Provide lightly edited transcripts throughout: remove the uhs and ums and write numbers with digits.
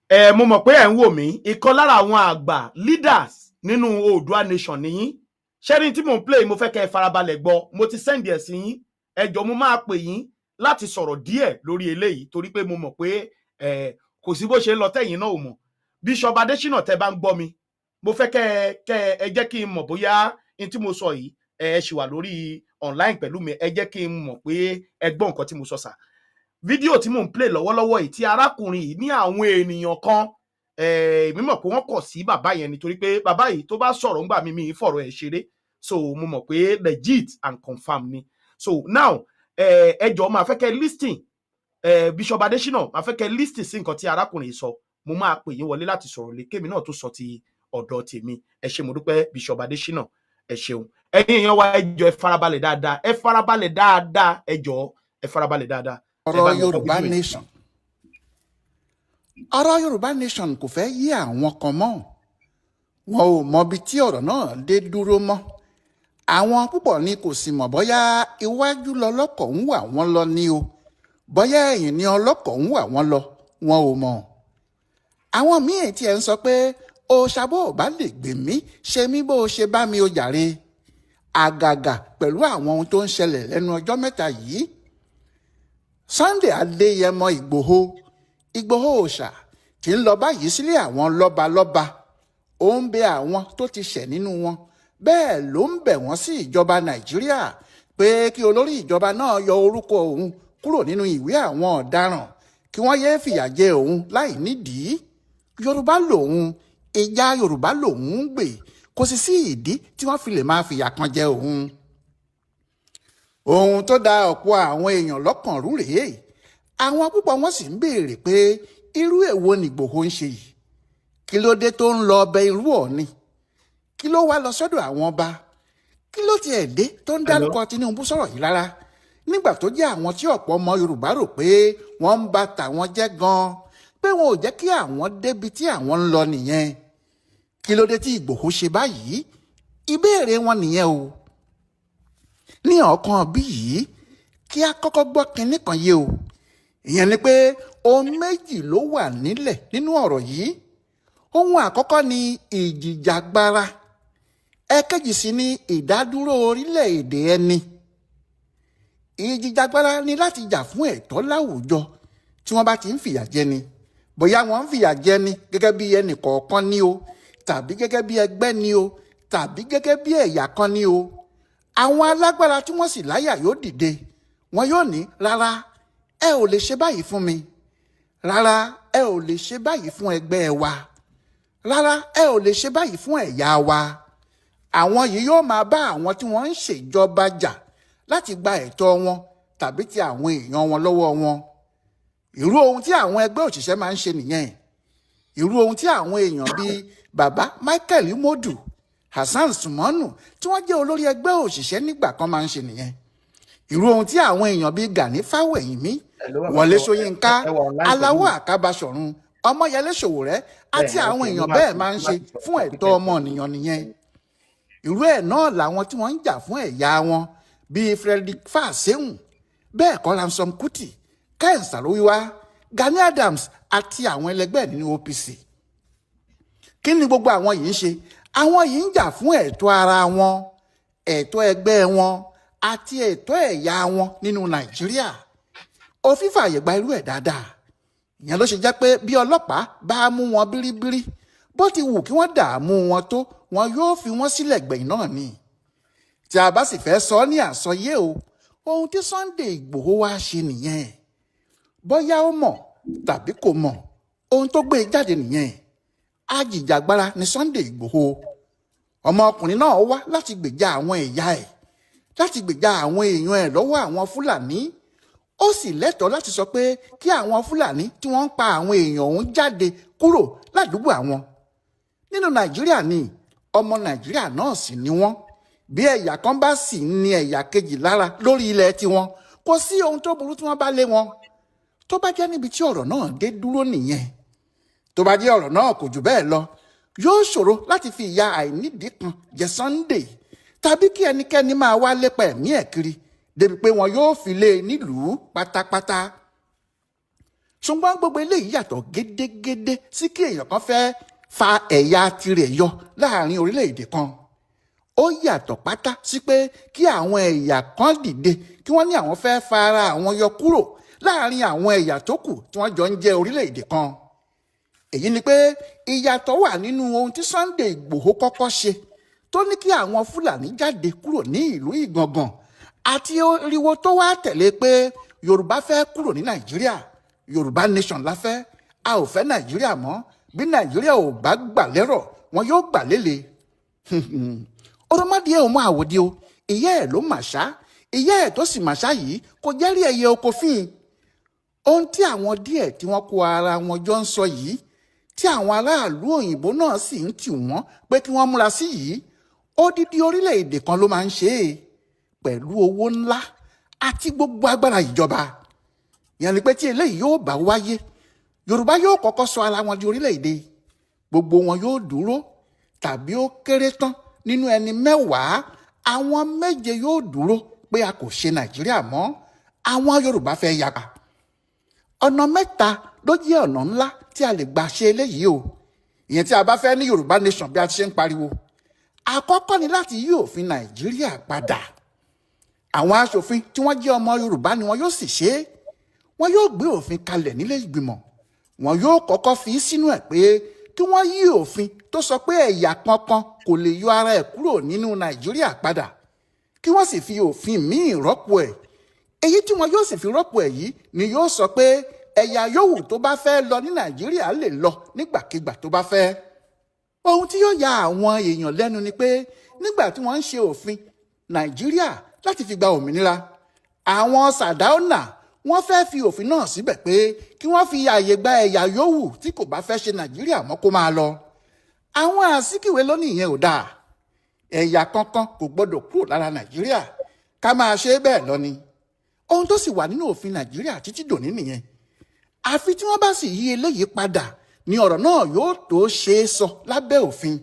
Ẹ mo mọ̀ pé ẹ̀ ń wò mí. Ìkan lára àwọn àgbà leaders nínú Oòduà Nation nìyí. Ṣẹ́ni tí mò ń play, mo fẹ́ kẹ́ ẹ farabalẹ̀ gbọ́. Mo ti send ẹ̀ sí yín. Ẹ jọ̀ọ́, mo máa pè yín láti sọ̀rọ̀ díẹ̀ lórí eléyìí, torí pé mo mọ̀ pé ẹ kò sí bó ṣe ń lọ tẹ̀yìn náà ò mọ̀. Bishop Adésínà, tẹ́ bá ń gbọ́ mi, mo fẹ́ kẹ́ ẹ jẹ́ kí n mọ̀ bóyá n tí mo sọ yìí, ẹ ṣì wà lórí online pẹ̀lú mi. Ẹ jẹ́ kí n mọ̀ pé ẹ gbọ́ nǹkan tí mo sọ sà. Fídíò tí mò ń play lọ́wọ́lọ́wọ́ yìí, tí arákùnrin yìí ní àwọn ènìyàn kan, èmi mọ̀ pé wọ́n kọ̀ sí bàbá yẹn, nítorí pé bàbá yìí, tó bá sọ̀rọ̀ ńgbà mi, mi ì fọ̀rọ̀ ẹ̀ ṣeré. So mo mọ̀ pé legit and confirm ni. So now, ẹ jọ̀ọ́, máa fẹ́ kẹ́ listen. Bishop Adésínà, máa fẹ́ kẹ́ listen sí nǹkan tí arákùnrin yìí sọ. Mo máa pè yín wọlé láti sọ̀rọ̀ lé kémi náà tó sọ ti ọ̀dọ̀ tèmi. Ẹ ṣé, mo dúpẹ́. Bishop Adésínà, ẹ ṣeun. Ẹ̀yin èèyàn wa, ẹ jọ̀ọ́, ẹ farabalẹ̀ dáadáa, ẹ farabalẹ̀ dáadáa, ẹ jọ̀ọ́, ẹ farabalẹ̀ dáadáa. Ẹ Ọ̀rọ̀ bá mi kọ Yorùbá fídíò yìí. Nation, ọ̀rọ̀ Yorùbá Nation kò fẹ́ yé àwọn kan mọ́. Wọn ò mọbi tí ọ̀rọ̀ náà dé dúró mọ́. Àwọn púpọ̀ ni kò sì mọ̀ bóyá iwájú lọlọ́kọ̀ ń wà wọ́n lọ ní o, bóyá ẹ̀yìn ni ọlọ́kọ̀ ń wà wọ́n lọ, wọn ò mọ̀. Àwọn míì tiẹ̀ ń sọ pé òòṣàbò ò bá lè gbè mí, ṣe mí bó o ṣe bá mi o jàre, àgàgà pẹ̀lú àwọn ohun tó ń ṣẹlẹ̀ lẹ́nu ọjọ́ mẹ́ta yìí. Sunday Adéyẹmọ Ìgbòho, Ìgbòho òòṣà, tí ń lọ báyìí sílé àwọn lọ́balọ́ba. Ó ń bẹ àwọn tó ti ṣẹ̀ nínú wọn, bẹ́ẹ̀ ló ń bẹ̀ wọ́n sí ìjọba Nàìjíríà pé kí olórí ìjọba náà yọ orúkọ òun kúrò nínú ìwé àwọn ọ̀daràn, kí wọ́n yéé fìyà jẹ òun láì nídìí. Yorùbá lòun, ìjà Yorùbá lòun ń gbè, kò sì sí ìdí tí wọ́n fi lè máa fìyà kan jẹ òun. Ohun tó da ọ̀pọ̀ àwọn èèyàn lọ́kàn rú rèé. Àwọn púpọ̀ wọn sì ń béèrè pé irú èwo ni Ìgbòho ń ṣe yìí? Kí ló dé tó ń lọ ọbẹ̀ irú Ọ̀ọ̀ni? Kí ló wá lọ sọ́dọ̀ àwọn ọba? Kí ló tiẹ̀ dé tó ń Hello. dárúkọ Tinubu sọ̀rọ̀ yìí rárá, nígbà tó jẹ́ àwọn tí ọ̀pọ̀ ọmọ Yorùbá rò pé wọ́n ń ba tàwọn jẹ́ gan-an, pé wọn ò jẹ́ kí àwọn débi tí àwọn ń lọ nìyẹn? Kí ló dé tí Ìgbòho ṣe báyìí? Ìbéèrè wọn nìyẹn o. Ní ọ̀kan bí yìí, kí a kọ́kọ́ gbọ́ kinní kan yé o. Ìyẹn ni pé ohun méjì ló wà nílẹ̀ nínú ọ̀rọ̀ yìí. Ohun àkọ́kọ́ ni ìjìjàgbara, ẹ̀kejì sì ni ìdádúró orílẹ̀-èdè ẹni. Ìjìjàgbara ni láti jà fún ẹ̀tọ́ láwùjọ tí wọ́n bá ti ń fìyà jẹni, bóyá wọ́n ń fìyà jẹni gẹ́gẹ́ bí ẹnì kọ̀ọ̀kan ní o, tàbí gẹ́gẹ́ bí ẹgbẹ́ ní o, tàbí gẹ́gẹ́ bí ẹ̀yà kan ní o. Àwọn alágbára tí wọ́n sì láyà yóò dìde. Wọn yóò ní, "Rárá, ẹ ò lè ṣe báyìí fún mi. Rárá, ẹ ò lè ṣe báyìí fún ẹgbẹ́ wa. Rárá, ẹ ò lè ṣe báyìí fún ẹ̀yà wa." Àwọn yìí yóò máa bá àwọn tí wọ́n ń ṣèjọba jà láti gba ẹ̀tọ́ wọn tàbí ti àwọn èèyàn wọn lọ́wọ́ wọn. Irú ohun tí àwọn ẹgbẹ́ òṣìṣẹ́ máa ń ṣe nìyẹn. Irú ohun tí àwọn èèyàn bíi bàbá Michael Modu, Hasan Sumonu, tí wọ́n jẹ́ olórí ẹgbẹ́ òṣìṣẹ́ nígbà kan máa ń ṣe nìyẹn. Irú ohun tí àwọn èèyàn bíi Gani Fáwẹ̀hìnmí, Hello, bàbá. Wọlé Sọ Ṣóyínká, ẹ wà online pẹ̀lú Aláwọ̀ mi. Àkàbàṣọ̀run, Ọmọyẹlé Sowore àti Bẹ́ẹ̀ àwọn ok, mo èèyàn máa bẹ́ẹ̀ ti máa ń mo ṣe máa ti sọ̀rọ̀ fún pé ẹ̀tọ́ kẹ́ ẹ sọ. ọmọnìyàn nìyẹn. Irú ẹ̀ náà làwọn tí wọ́n ń jà fún ẹ̀yà wọn bíi Frederick Fásehùn, bẹ́ẹ̀ kọ́, Ransome Kuti, Ken Saro-Wiwa, Gani Adams àti àwọn ẹlẹgbẹ́ nínú OPC. Kí ni gbogbo àwọn yìí ń ṣe? Àwọn yìí ń jà fún ẹ̀tọ́ ara wọn, ẹ̀tọ́ ẹgbẹ́ wọn àti ẹ̀tọ́ ẹ̀yà wọn nínú Nàìjíríà. Òfin fààyè gba irú ẹ̀ dáadáa. Ìyẹn ló ṣe jẹ́ pé bí ọlọ́pàá bá mú wọn bíríbírí, bó ti wù kí wọ́n dààmú wọn tó, wọn yóò fi wọ́n sílẹ̀ gbẹ̀yìn náà ni. Tí a bá sì fẹ́ sọ ní àsọyé o, ohun tí Sunday Ìgbòho wá ṣe nìyẹn. Bóyá ó mọ̀ tàbí kò mọ̀, ohun tó gbé e jáde nìyẹn. Ajìjàgbara ni Sunday Ìgbòho. Ọmọkùnrin náà wá láti gbèjà àwọn ẹ̀yà ẹ̀, láti gbèjà àwọn èèyàn ẹ̀ lọ́wọ́ àwọn Fúlàní. Ó sì lẹ́tọ̀ọ́ láti sọ pé kí àwọn Fúlàní tí wọ́n ń pa àwọn èèyàn òun jáde kúrò ládùúgbò àwọn. Nínú Nàìjíríà ni, ọmọ Nàìjíríà náà sì ni wọ́n. Bí ẹ̀yà kan bá sì ń ní ẹ̀yà kejì lára lórí ilẹ̀ tiwọn, kò sí ohun tó burú tí wọ́n bá lé wọn. Tó bá jẹ́ níbi tí ọ̀rọ̀ náà dé dúró nìyẹn, tó bá jẹ́ ọ̀rọ̀ náà kò jù bẹ́ẹ̀ lọ, yóò ṣòro láti fi ìyà àìnídìí kan jẹ Sunday tàbí kí ẹnikẹ́ni máa wá lépa ẹ̀mí ẹ̀ kiri débi pé wọn yóò fi lé e nílùú pátápátá. Ṣùgbọ́n gbogbo eléyìí yàtọ̀ gédégédé sí kí èèyàn kan fẹ́ fa ẹ̀yà tirẹ̀ yọ láàrin orílẹ̀-èdè kan. Ó yàtọ̀ pátá sí pé kí àwọn ẹ̀yà kan dìde kí wọ́n ní àwọn fẹ́ fa ara àwọn yọ kúrò láàrin àwọn ẹ̀yà tó kù tí wọ́n jọ ń jẹ́ orílẹ̀-èdè kan. Èyí ni pé ìyàtọ̀ wà nínú ohun tí Sunday Ìgbòho kọ́kọ́ ṣe, tó ní kí àwọn Fúlàní jáde kúrò ní ìlú Ìgàngàn, àti ariwo tó wá tẹ̀lé pé Yorùbá fẹ́ kúrò ní Nàìjíríà, Yorùbá nation la fẹ́, a ò fẹ́ Nàìjíríà mọ́, bí Nàìjíríà ò bá gbà lẹ́rọ̀, wọn yóò gbà lélẹ̀. Ọ̀rọ̀mọdé ò mọ àwòdì o, ìyá ẹ̀ ló màṣá. Ìyá ẹ̀ tó sì màṣá yìí kò jẹ́rí ẹyẹ oko fín. Ohun tí àwọn díẹ̀ tí wọ́n kó ara wọn jọ ń sọ yìí, tí àwọn aráàlú òyìnbó náà sì ń tì wọ́n pé kí wọ́n múra sí yìí, odidi orílẹ̀-èdè kan ló máa ń ṣe é pẹ̀lú owó ńlá àti gbogbo agbára ìjọba. Ìyẹn ni pé tí eléyìí yóò bá wáyé, Yorùbá yóò kọ́kọ́ sọ ara wọn di orílẹ̀-èdè. Gbogbo wọn yóò dúró, tàbí ó kéré tán nínú ẹni 10, àwọn méje yóò dúró pé a kò ṣe Nàìjíríà mọ́, àwọn Yorùbá fẹ́ yapa. Ọ̀nà mẹ́ta ló jẹ́ ọ̀nà ńlá tí a lè gbà ṣe eléyìí o, ìyẹn tí a bá fẹ́ ní Yorùbá nation bí a ti ṣe ń pariwo. Àkọ́kọ́ ni láti yí òfin Nàìjíríà padà. Àwọn aṣòfin tí wọ́n jẹ́ ọmọ Yorùbá ni wọn yóò sì ṣe é. Wọn yóò gbé òfin kalẹ̀ nílé ìgbìmọ̀. Wọn yóò kọ́kọ́ fi sínú ẹ̀ pé kí wọ́n yí òfin tó sọ pé ẹ̀yà kankan kò lè yọ ara ẹ̀ kúrò nínú Nàìjíríà padà, kí wọ́n sì fi òfin míì rọ́pò ẹ̀. Èyí tí wọn yóò sì fi rọ́pò ẹ̀ yìí ni yóò sọ pé ẹ̀yà yòówù tó bá fẹ́ lọ ní Nàìjíríà lè lọ nígbàkigbà tó bá fẹ́. Ohun tí yóò ya àwọn èèyàn lẹ́nu ni pé nígbà tí wọ́n ń ṣe òfin Nàìjíríà láti fi gba òmìnira, àwọn Sàdáúnà wọ́n fẹ́ fi òfin náà síbẹ̀ pé kí wọ́n fi ààyè gba ẹ̀yà yòówù tí kò bá fẹ́ ṣe Nàìjíríà mọ́ kó máa lọ. Àwọn Àsíkìwé ló ní ìyẹn ò dáa, ẹ̀yà kankan kò gbọ́dọ̀ kúrò lára Nàìjíríà, ká máa ṣe é bẹ́ẹ̀ lọ ni. Ohun tó sì wà nínú òfin Nàìjíríà títí dòní nìyẹn. Àfi tí wọ́n bá sì yí eléyìí padà ni ọ̀rọ̀ náà yóò tó ṣe é sọ lábẹ́ òfin.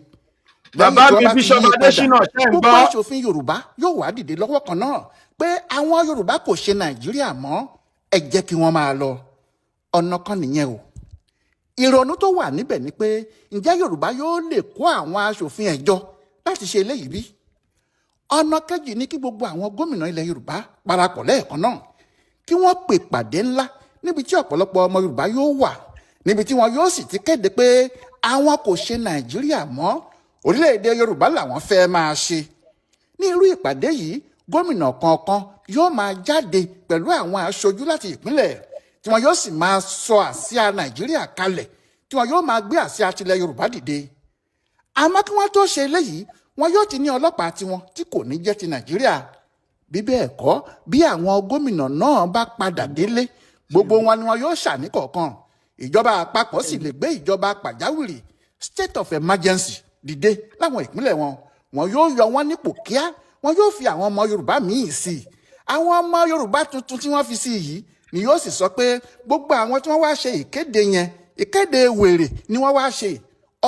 Bàbá Lẹ́yìn tí mi wọ́n bá ti Bishop yí padà, Adésínà, ṣe ń gbogbo gbọ́? aṣòfin Yorùbá yóò wá dìde lọ́wọ́ kan náà pé àwọn Yorùbá kò ṣe Nàìjíríà mọ́, ẹ jẹ́ kí wọ́n máa lọ. Ọ̀nà kan nìyẹn o. Ìrònú tó wà níbẹ̀ ni pé ǹjẹ́ Yorùbá yóò lè kó àwọn aṣòfin ẹ̀ jọ láti ṣe eléyìí bí? Ọ̀nà kejì ni kí gbogbo àwọn gómìnà ilẹ̀ Yorùbá parapọ̀ lẹ́ẹ̀kan náà, kí wọ́n pè pàdé ńlá níbi tí ọ̀pọ̀lọpọ̀ ọmọ Yorùbá yóò wà, níbi tí wọn yóò sì ti kéde pé àwọn kò ṣe Nàìjíríà mọ́, orílẹ̀-èdè Yorùbá làwọn fẹ́ máa ṣe. Ní irú ìpàdé yìí, gómìnà kọ̀ọ̀kan yóò máa jáde pẹ̀lú àwọn aṣojú láti ìpínlẹ̀, tí wọn yóò sì máa sọ àsíá Nàìjíríà kalẹ̀, tí wọn yóò máa gbé àsíá tilẹ̀ Yorùbá dìde. Àmọ́ kí wọ́n tó ṣe eléyìí, wọn yóò ti ní ọlọ́pàá tiwọn tí kò ní jẹ́ ti Nàìjíríà. Bí bẹ́ẹ̀ kọ́, bí àwọn gómìnà náà bá padà délé, gbogbo wọn ni wọn yóò ṣàní kọ̀ọ̀kan. Ìjọba àpapọ̀ sì lè gbé ìjọba pàjáwìrì, state of emergency, dìde láwọn ìpínlẹ̀ wọn. Wọn yóò yọ wọn nípò kíá, wọn yóò fi àwọn ọmọ Yorùbá míì sí i. Àwọn ọmọ Yorùbá tuntun tí wọ́n fi sí yìí ni yóò sì sọ pé gbogbo àwọn tí wọ́n wá ṣe ìkéde yẹn, ìkéde wèrè ni wọ́n wá ṣe,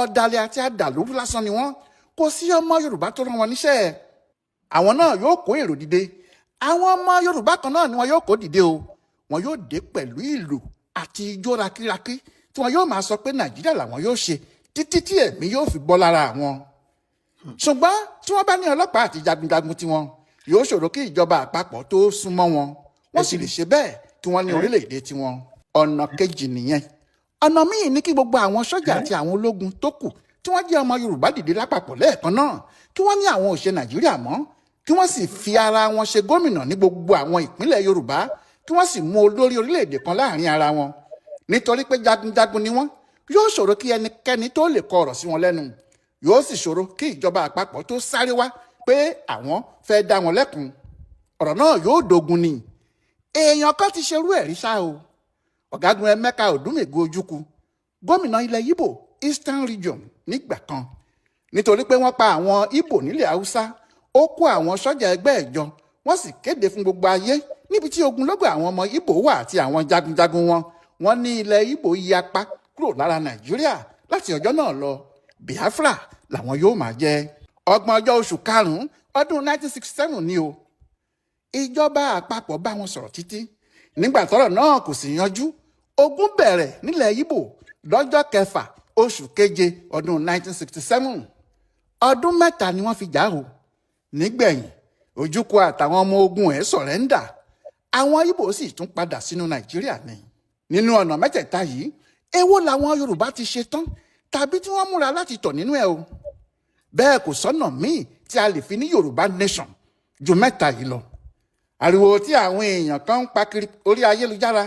ọ̀dàlẹ̀ àti àdàlúrú lásán ni wọ́n, kò sí ọmọ Yorùbá tó rán wọn níṣẹ́. Àwọn náà yóò kó èrò dìde. Àwọn ọmọ Yorùbá kan náà ni wọn yóò kó dìde o. Wọn yóò dé pẹ̀lú ìlù àti ijó rakíraki, tí wọn yóò máa sọ pé Nàìjíríà làwọn yóò ṣe títí tí ẹ̀mí yóò fi bọ́ lára àwọn. Ṣùgbọ́n tí wọ́n bá ní ọlọ́pàá àti jagunjagun tiwọn, yóò ṣòro kí ìjọba àpapọ̀ tó súnmọ́ wọn. Wọ́n sì lè ṣe bẹ́ẹ̀ kí wọ́n ní orílẹ̀-èdè tiwọn. Ọ̀nà kejì nìyẹn. Ọ̀nà míì ní kí gbogbo àwọn sọ́jà àti àwọn ológun tó kù tí wọ́n jẹ́ ọmọ Yorùbá dìde lápapọ̀ lẹ́ẹ̀kan náà, kí wọ́n ní àwọn ò ṣe Nàìjíríà mọ́, kí wọ́n sì fi ara wọn ṣe gómìnà ní gbogbo àwọn ìpínlẹ̀ Yorùbá, kí wọ́n sì mú olórí orílẹ̀-èdè kan láàrin ara wọn. Nítorí pé jagunjagun ni wọ́n, yóò ṣòro kí ẹnikẹ́ni tó lè kọ ọ̀rọ̀ sí wọn lẹ́nu. Yóò sì ṣòro kí ìjọba àpapọ̀ tó sáré wá pé àwọn fẹ́ dá wọn lẹ́kun. Ọ̀rọ̀ náà yóò dogun ni. Èèyàn kan ti ṣerú ẹ̀ rí ṣá o. Ọ̀gágun Emeka Odumegwu Ojukwu, gómìnà ilẹ̀ Ìgbò, Eastern Region, nígbà kan, nítorí pé wọ́n pa àwọn Ìgbò nílẹ̀ Haúsá, ó kó àwọn sọ́jà ẹgbẹ́ ẹ̀ jọ, wọ́n sì kéde fún gbogbo ayé níbi tí ogunlọ́gọ̀ àwọn ọmọ Ìgbò wà àti àwọn jagunjagun wọn. Wọ́n ní ilẹ̀ Ìgbò yapa kúrò lára Nàìjíríà láti ọjọ́ náà lọ, Biafra làwọn yóò máa jẹ́. 30 ọjọ́ oṣù karùn-ún ọdún 1967 ni o. Ìjọba àpapọ̀ bá wọn sọ̀rọ̀ títí, nígbà tọ́rọ̀ náà kò sì yanjú. Ogun bẹ̀rẹ̀ nílẹ̀ Ìgbò lọ́jọ́ 6 oṣù keje ọdún 1967. Ọdún 3 ni wọ́n fi jà o. Nígbẹ̀yìn, Ojukwu àtàwọn ọmọ ogun ẹ̀ surrender, àwọn Ìgbò sì tún padà sínú Nàìjíríà ni. Nínú ọ̀nà mẹ́tẹ̀ẹ̀ta yìí, èwo làwọn Yorùbá ti ṣe tán tàbí tí wọ́n múra láti tọ̀ nínú ẹ̀ o? Bẹ́ẹ̀ kò sọ́nà míì tí a lè fi ní Yorùbá nation ju mẹ́ta yìí lọ. Ariwo tí àwọn èèyàn kan ń pa kiri orí ayélujára,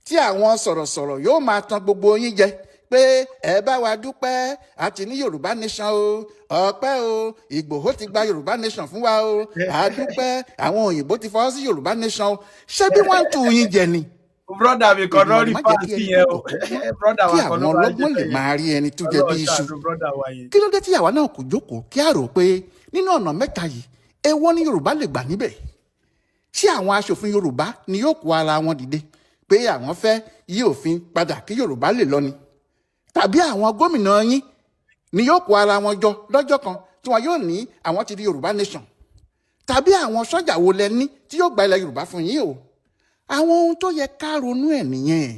tí àwọn sọ̀rọ̀sọ̀rọ̀ yóò máa tan gbogbo yín jẹ pé ẹ bá wa dúpẹ́ àti ní Yorùbá nation o, ọpẹ́ o, Ìgbòho ti gba Yorùbá nation fún wa o, a dúpẹ́, àwọn òyìnbó ti fọwọ́ sí Yorùbá nation o, ṣé bí wọ́n ń tú yín jẹ ni? Brother mi kan náà Èdùmàrè rí má jẹ́ kí fáǹsì ẹni yẹn tó o. kọ̀ kó gbọ́n, Brother kí wa kan àwọn ló bá ọlọ́gbọ́n lè jẹ́ máa rí ẹni tó jẹ bí Ọlọ́run iṣu. ṣàánú brother wa yẹn. Kí ló dé tí àwa náà kò jókòó kí a rò pé nínú ọ̀nà mẹ́ta yìí, èwo ni Yorùbá lè gbà níbẹ̀? Ṣé àwọn aṣòfin Yorùbá ni yóò kó ara wọn dìde pé àwọn fẹ́ yí òfin padà kí Yorùbá lè lọ ni, tàbí àwọn gómìnà yín ni yóò kó ara wọn jọ lọ́jọ́ kan tí wọn yóò ní àwọn ti di Yorùbá nation, tàbí àwọn sọ́jà wo lẹ ní tí yóò gba ilẹ̀ Yorùbá fún yín o? Àwọn ohun tó yẹ ká ronú ẹ̀ nìyẹn.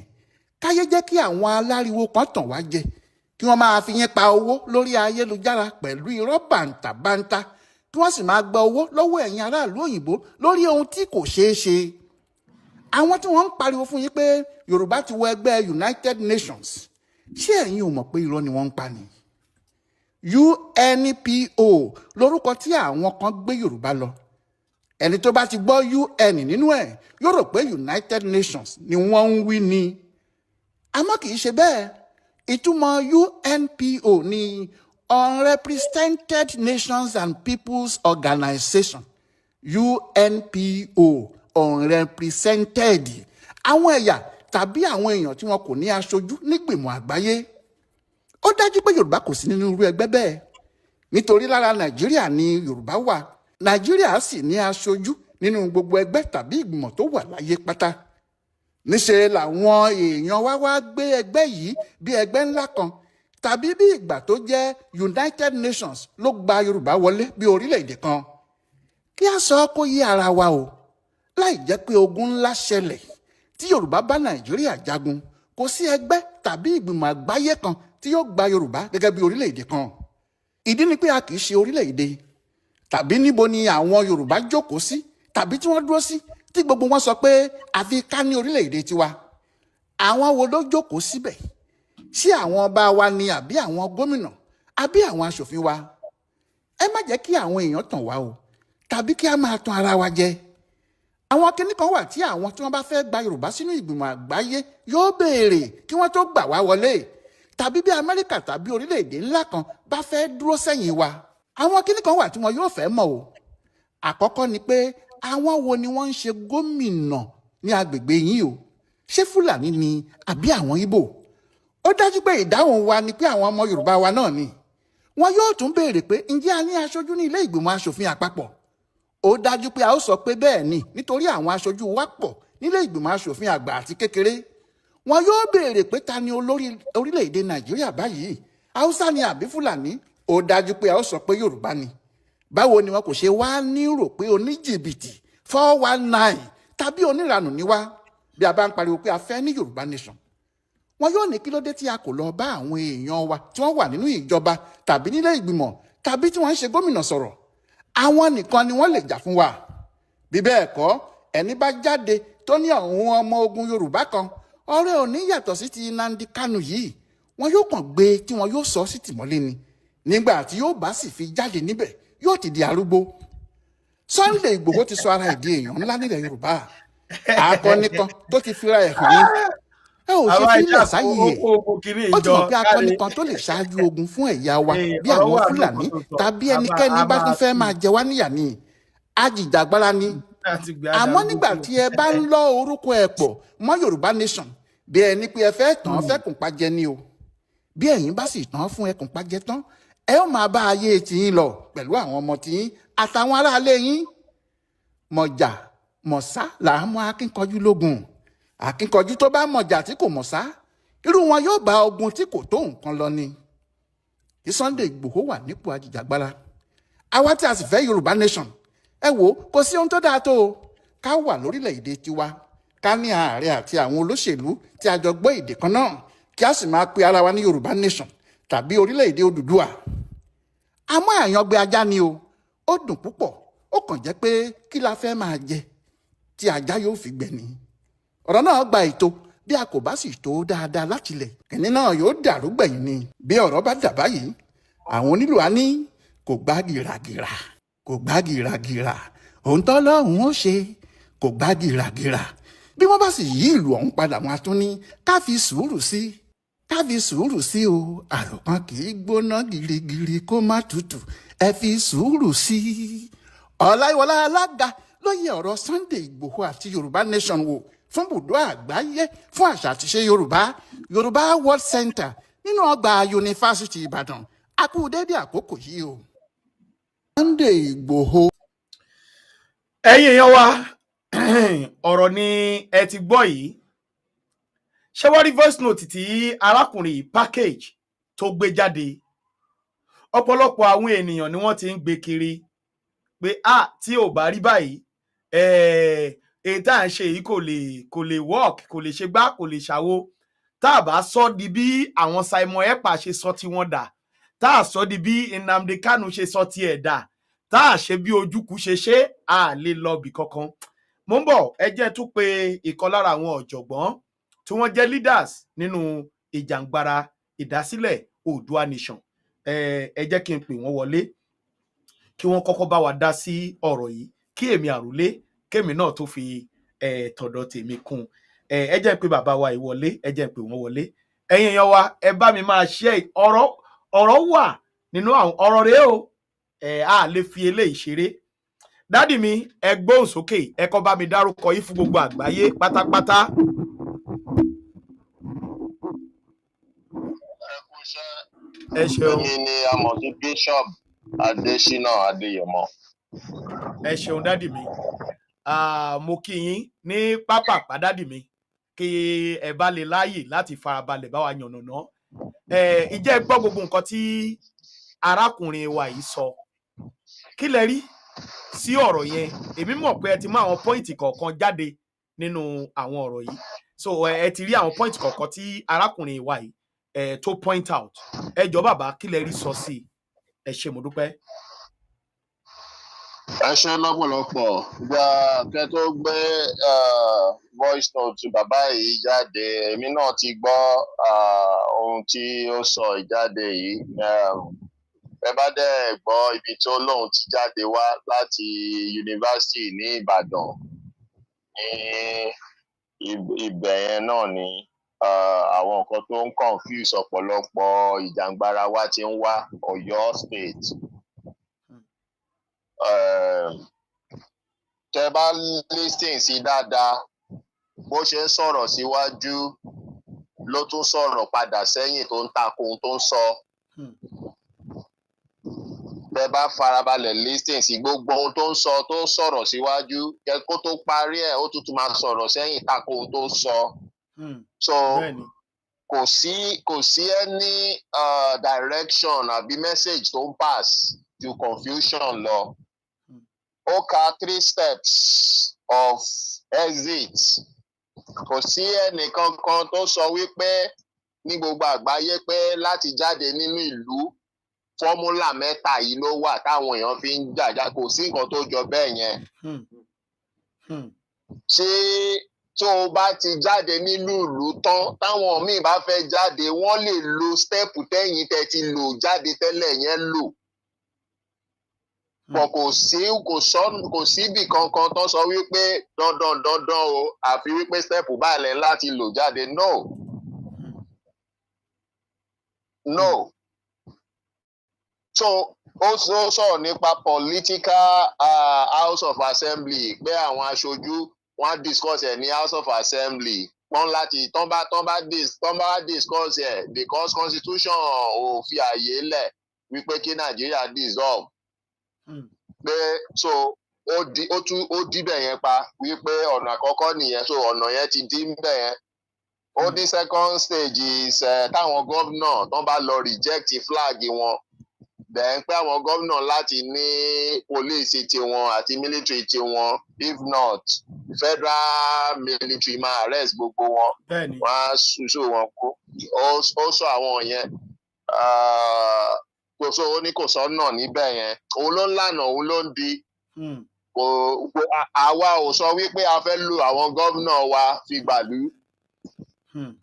Káyé jẹ́ kí àwọn aláriwo kan tàn wá jẹ, kí wọ́n máa fi yín pa owó lórí ayélujára pẹ̀lú irọ́ bàǹtàbàǹtà, kí wọ́n sì máa gba owó lọ́wọ́ ẹ̀yin aráàlú òyìnbó lórí ohun tí kò ṣeé ṣe. Àwọn tí wọ́n ń pariwo fún yín pé Yorùbá ti wọ ẹgbẹ́ United Nations, ṣé ẹ̀yin ò mọ̀ pé irọ́ ni wọ́n ń pa ni? UNPO lórúkọ tí àwọn kan gbé Yorùbá lọ. Ẹni tó bá ti gbọ́ UN nínú ẹ̀ yóò rò pé United Nations ni wọ́n ń wí ni, àmọ́ kì í ṣe bẹ́ẹ̀. Ìtumọ̀ UNPO ni Unrepresented Nations and Peoples Organization, UNPO, unrepresented, àwọn ẹ̀yà tàbí àwọn èèyàn tí wọn kò ní aṣojú nígbìmọ̀ àgbáyé. Ó dájú pé Yorùbá kò sí nínú irú ẹgbẹ́ bẹ́ẹ̀, nítorí lára Nàìjíríà ni Yorùbá wà. Nàìjíríà sì ní aṣojú nínú gbogbo ẹgbẹ́ tàbí ìgbìmọ̀ tó wà láyé pátá. Níṣe làwọn èèyàn wá wá gbé ẹgbẹ́ yìí bí ẹgbẹ́ ńlá kan, tàbí bí ìgbà tó jẹ́ United Nations ló gba Yorùbá wọlé bí orílẹ̀-èdè kan. Kí a sọ kó yé ara wa o, láì jẹ́ pé ogun ńlá ṣẹlẹ̀ tí Yorùbá bá Nàìjíríà jagun, kò sí ẹgbẹ́ tàbí ìgbìmọ̀ àgbáyé kan tí yóò gba Yorùbá gẹ́gẹ́ bí orílẹ̀-èdè kan. Ìdí ni pé a kì í ṣe orílẹ̀-èdè. Tàbí níbo ni àwọn Yorùbá jókòó sí tàbí tí wọ́n dúró sí tí gbogbo wọn sọ pé àfi ká ní orílẹ̀-èdè tiwa? Àwọn wo ló jókòó síbẹ̀? Ṣé àwọn ọba wa ni, àbí àwọn gómìnà, àbí àwọn aṣòfin wa? Ẹ má jẹ́ kí àwọn èèyàn tàn wá o, tàbí kí a máa tan ara wa jẹ. Àwọn kinní kan wà tí àwọn tí wọ́n bá fẹ́ gba Yorùbá sínú ìgbìmọ̀ àgbáyé yóò béèrè kí wọ́n tó gbà wá wọlé, tàbí bí Amẹ́ríkà tàbí orílẹ̀-èdè ńlá kan bá fẹ́ dúró sẹ́yìn wa, àwọn kinní kan wà tí wọn yóò fẹ́ mọ̀ o. Àkọ́kọ́ ni pé, àwọn wo ni wọ́n ń ṣe gómìnà ní agbègbè yín o? Ṣé Fúlàní ni àbí àwọn Ìgbò? Ó dájú pé ìdáhùn wa ni pé àwọn ọmọ Yorùbá wa náà ni. Wọn yóò tún béèrè pé, ǹjẹ́ a ní aṣojú ní ilé ìgbìmọ̀ aṣòfin àpapọ̀? Ó dájú pé a ó sọ pé bẹ́ẹ̀ ni, nítorí àwọn aṣojú wa pọ̀ nílé ìgbìmọ̀ aṣòfin àgbà àti kékeré. Wọn yóò béèrè pé, ta ni olórí orílẹ̀-èdè Nàìjíríà báyìí, Haúsá ni àbí Fúlàní? Ó dájú pé a ó sọ pé Yorùbá ni. Báwo ni wọn kò ṣe wá ní rò pé oníjìbìtì, 419 tàbí oníranù ni wá bí a bá ń pariwo pé a fẹ́ ní Yorùbá nation? Wọn yóò ní kí ló dé tí a kò lọ bá àwọn èèyàn wa tí wọ́n wà nínú ìjọba tàbí nílé ìgbìmọ̀ tàbí tí wọ́n ń ṣe gómìnà sọ̀rọ̀? Àwọn nìkan ni wọ́n lè jà fún wa. Bí bẹ́ẹ̀ kọ́, ẹni bá jáde tó ní àwọn ọmọ ogun Yorùbá kan, ọ̀rẹ́ ò ní yàtọ̀ sí ti Nnamdi Kanu yìí. Wọn yóò kàn gbé tí wọn yóò sọ sí tìmọ́lé ni. Nígbà tí yóò bá sì fi jáde níbẹ̀, yóò ti di arúgbó. Sunday Ìgbòho ti sọ ara ẹ̀ di èèyàn ńlá nílẹ̀ Yorùbá, akọni kan tó ti fira ẹ̀ hàn ní. Ẹ ò ṣe Àwa fílẹ̀ ìjà sáyé ẹ̀. owó kiri Ó ti ìjọ mọ̀ pé akọni káre. kan tó lè ṣáájú ogun fún ẹ̀yà wa bí Ọ̀rọ̀ àwọn wà Fúlàní lóko tó sọ. tàbí A máa ẹnikẹ́ni a bá máa tún fẹ́ máa jẹ wá níyà ni, ajìjàgbara ni. Láti gbé Àmọ́ adarúgbó nígbà kúrò. tí ẹ bá ń lọ orúkọ ẹ̀ pọ̀ mọ́ Yorùbá nation, bí ẹni pé ẹ fẹ́ tàn án fẹ́kùn pajẹ ni o. Bí ẹ̀yin bá sì tàn án fún ẹkùn pajẹ tán, ẹ ó máa bá ayé tiyín lọ pẹ̀lú àwọn ọmọ tiyín àtàwọn aráalé yín. Mọ̀jà mọ̀sá là á mọ akínkanjú lógun. Akínkanjú tó bá mọ̀jà tí kò mọ̀sá, irú wọn yóò bá ogun tí kò tó nǹkan lọ ni. Kí Sunday Ìgbòho wà nípò ajìjàgbara, àwa tí a sì fẹ́ Yorùbá nation, ẹ wò, kò sí ohun tó dáa tó o ká wà lórílẹ̀‐èdè tiwa. Ká ní ààrẹ àti àwọn olóṣèlú tí a jọ gbọ́ èdè kan náà, kí a sì máa pe ara wa ní Yorùbá Nation tàbí orílẹ̀-èdè Odùduwà. Àmọ́ àyàngbé ajá ni o, ó dùn púpọ̀. Ó kàn jẹ́ pé kí la fẹ́ máa jẹ tí ajá yóò fi gbẹ ni? Ọ̀rọ̀ náà gba ètò. Bí a kò bá sì tó dáadáa látilẹ̀, kìnní náà yóò dàrú gbẹ̀yìn ni. Bí ọ̀rọ̀ bá dà báyìí, àwọn onílù á ní kò gbá gìràgìrà, kò gbá gìràgìrà, òun tọ́ lọ́hùn ó ṣe, kò gbá gìràgìrà. Bí wọ́n bá sì yí ìlú ọ̀hún padà, wọn á tún ní ká fi sùúrù sí, ká fi sùúrù sí o. Àròkàn kì í gbóná girigiri kó má tutù, ẹ fi sùúrù sí i. Ọláyíwọlá Alága ló yẹ ọ̀rọ̀ Sunday Ìgbòho àti Yorùbá Nation wò fún bùdó àgbáyé fún àṣà àtiṣe Yorùbá, Yorùbá World Center, nínú ọgbà Yunifásitì Ìbàdàn. A kú dédé àkókò yìí o. Sunday Ìgbòho. Ẹ̀yin èèyàn wa, ọ̀rọ̀ ni ẹ ti gbọ́ yìí. Ṣé wọ́n rí voice note tí arákùnrin yìí package tó gbé jáde? Ọ̀pọ̀lọpọ̀ àwọn ènìyàn ni wọ́n ti ń gbé kiri pé a tí ò bá rí báyìí, èyí tá à ń ṣe yìí kò lè work, kò lè ṣe gbá, kò lè ṣàwo. Tá a bá sọ di bí àwọn Simon Ekpa ṣe sọ tí wọ́n dà, tá a sọ di bí Nnamdi Kanu ṣe sọ tiẹ̀ dà, tá a ṣe bí Ojukwu ṣe ṣe, a lè lọ bì kankan. Mo ń bọ̀, ẹ jẹ́ tún pé ìkan lára àwọn ọ̀jọ̀gbọ́n tí wọ́n jẹ́ leaders nínú ìjàngbara ìdásílẹ̀ Oòduà Nation. Ẹ jẹ́ kí n pè wọ́n wọlé kí wọ́n kọ́kọ́ bá wa dá sí ọ̀rọ̀ yìí, kí èmi àròlé kémi náà tó fi tọ̀dọ̀ tèmi kún. Ẹ jẹ́ pé bàbá wa yìí wọlé, ẹ jẹ́ pé wọ́n wọlé. Ẹ̀yin èèyàn wa, ẹ bá mi máa ṣe ọ̀rọ̀. Ọ̀rọ̀ wà nínú àwọn ọ̀rọ̀ rèé o. Á lè fi eléyìí ṣeré. Daddy mi, ẹ gbóhùn sókè, ẹ kọ́ bá mi dárúkọ yín fún gbogbo àgbáyé pátápátá. Ẹ kú iṣẹ́. Ẹ ṣeun. Èmi ni a mọ̀ sí Bishop Adésínà Adéyẹmọ. Ẹ ṣeun, daddy mi. Ah, mo kí yín ní pápápá, daddy mi, kí ẹ bá lè láàyè láti farabalẹ̀ bá wa yànnàná. Ẹ ìjẹ́ gbọ́ gbogbo nǹkan tí arákùnrin wa yìí sọ? Kí lẹ rí sí ọ̀rọ̀ yẹn? Èmi mọ̀ pé ẹ ti mú àwọn point kọ̀ọ̀kan jáde nínú àwọn ọ̀rọ̀ yìí, so ẹ ti rí àwọn point kọ̀ọ̀kan tí arákùnrin wa yìí tó point out. Ẹ jọ̀ọ́ bàbá, kí lẹ rí sọ sí i? Ẹ ṣé, mo dúpẹ́. Ẹ ṣe lọ́pọ̀lọpọ̀. Gba kẹ́ tó gbé voice note bàbá yìí jáde, èmi náà ti gbọ́ ohun tí ó sọ ìjáde yìí. Ẹ bá dẹ̀ gbọ́ ibi tó lóun ti jáde wá láti yunifásitì ní Ìbàdàn, ní ibẹ̀ yẹn náà ni àwọn nǹkan tó ń confuse ọ̀pọ̀lọpọ̀ ìjàngbara wa ti ń wá, Ọ̀yọ́ State. Tẹ bá listen sí dáadáa, bó ṣe ń sọ̀rọ̀ síwájú ló tún sọ̀rọ̀ padà sẹ́yìn tó ń takò ohun tó ń sọ. Tẹ bá farabalẹ̀ listen sí gbogbo ohun tó ń sọ, tó ń sọ̀rọ̀ síwájú, kẹ kó tó parí ẹ̀, ó tún tún máa sọ̀rọ̀ sẹ́yìn tako ohun tó ń sọ. So kò sí any direction àbí message tó ń pass ju confusion lọ. Ó ka three steps of exit. Kò sí ẹnìkankan tó sọ wípé ní gbogbo àgbáyé pé láti jáde nínú ìlú, formula mẹ́ta yìí ló wà táwọn èèyàn fi ń jàjà. Kò sí nǹkan tó jọ bẹ́ẹ̀ yẹn. Ṣé tó o bá ti jáde nílùú ìlú tán, táwọn míì bá fẹ́ jáde, wọ́n lè lo step tẹ́yìn tẹ́ ti lò jáde tẹ́lẹ̀ yẹn lò pọ̀. Kò sí, kò sọ, kò síbì kankan tó sọ wípé dandan dandan o, àfi wípé step báyìí lẹ láti lò jáde. No, no. So ó sọ̀rọ̀ nípa political House of Assembly, pé àwọn aṣojú wọ́n á discuss ẹ̀ ní House of Assembly, pọ́n láti tán bá discuss ẹ̀, because constitution ò fi àyè lẹ̀ wípé kí Nàìjíríà dissolve. Pé so ó di, ó tún ó díbẹ̀ yẹn pa wípé ọ̀nà àkọ́kọ́ nìyẹn, so ọ̀nà yẹn ti dí ńbẹ̀ yẹn. Ó ní second stage is táwọn gómìnà tán bá lọ reject flag wọn. Then pé àwọn gómìnà láti ní police tiwọn àti military tiwọn, if not, federal military máa arrest gbogbo wọn. Wọ́n á ṣùṣù wọn kú. Ó sọ àwọn yẹn. Ah, kò sọ, ó ní kò sọ́nà níbẹ̀ yẹn. Òun ló ń lànà, òun ló ń di. Kò àwa ò sọ wípé a fẹ́ lo àwọn gómìnà wa fi gbàlú.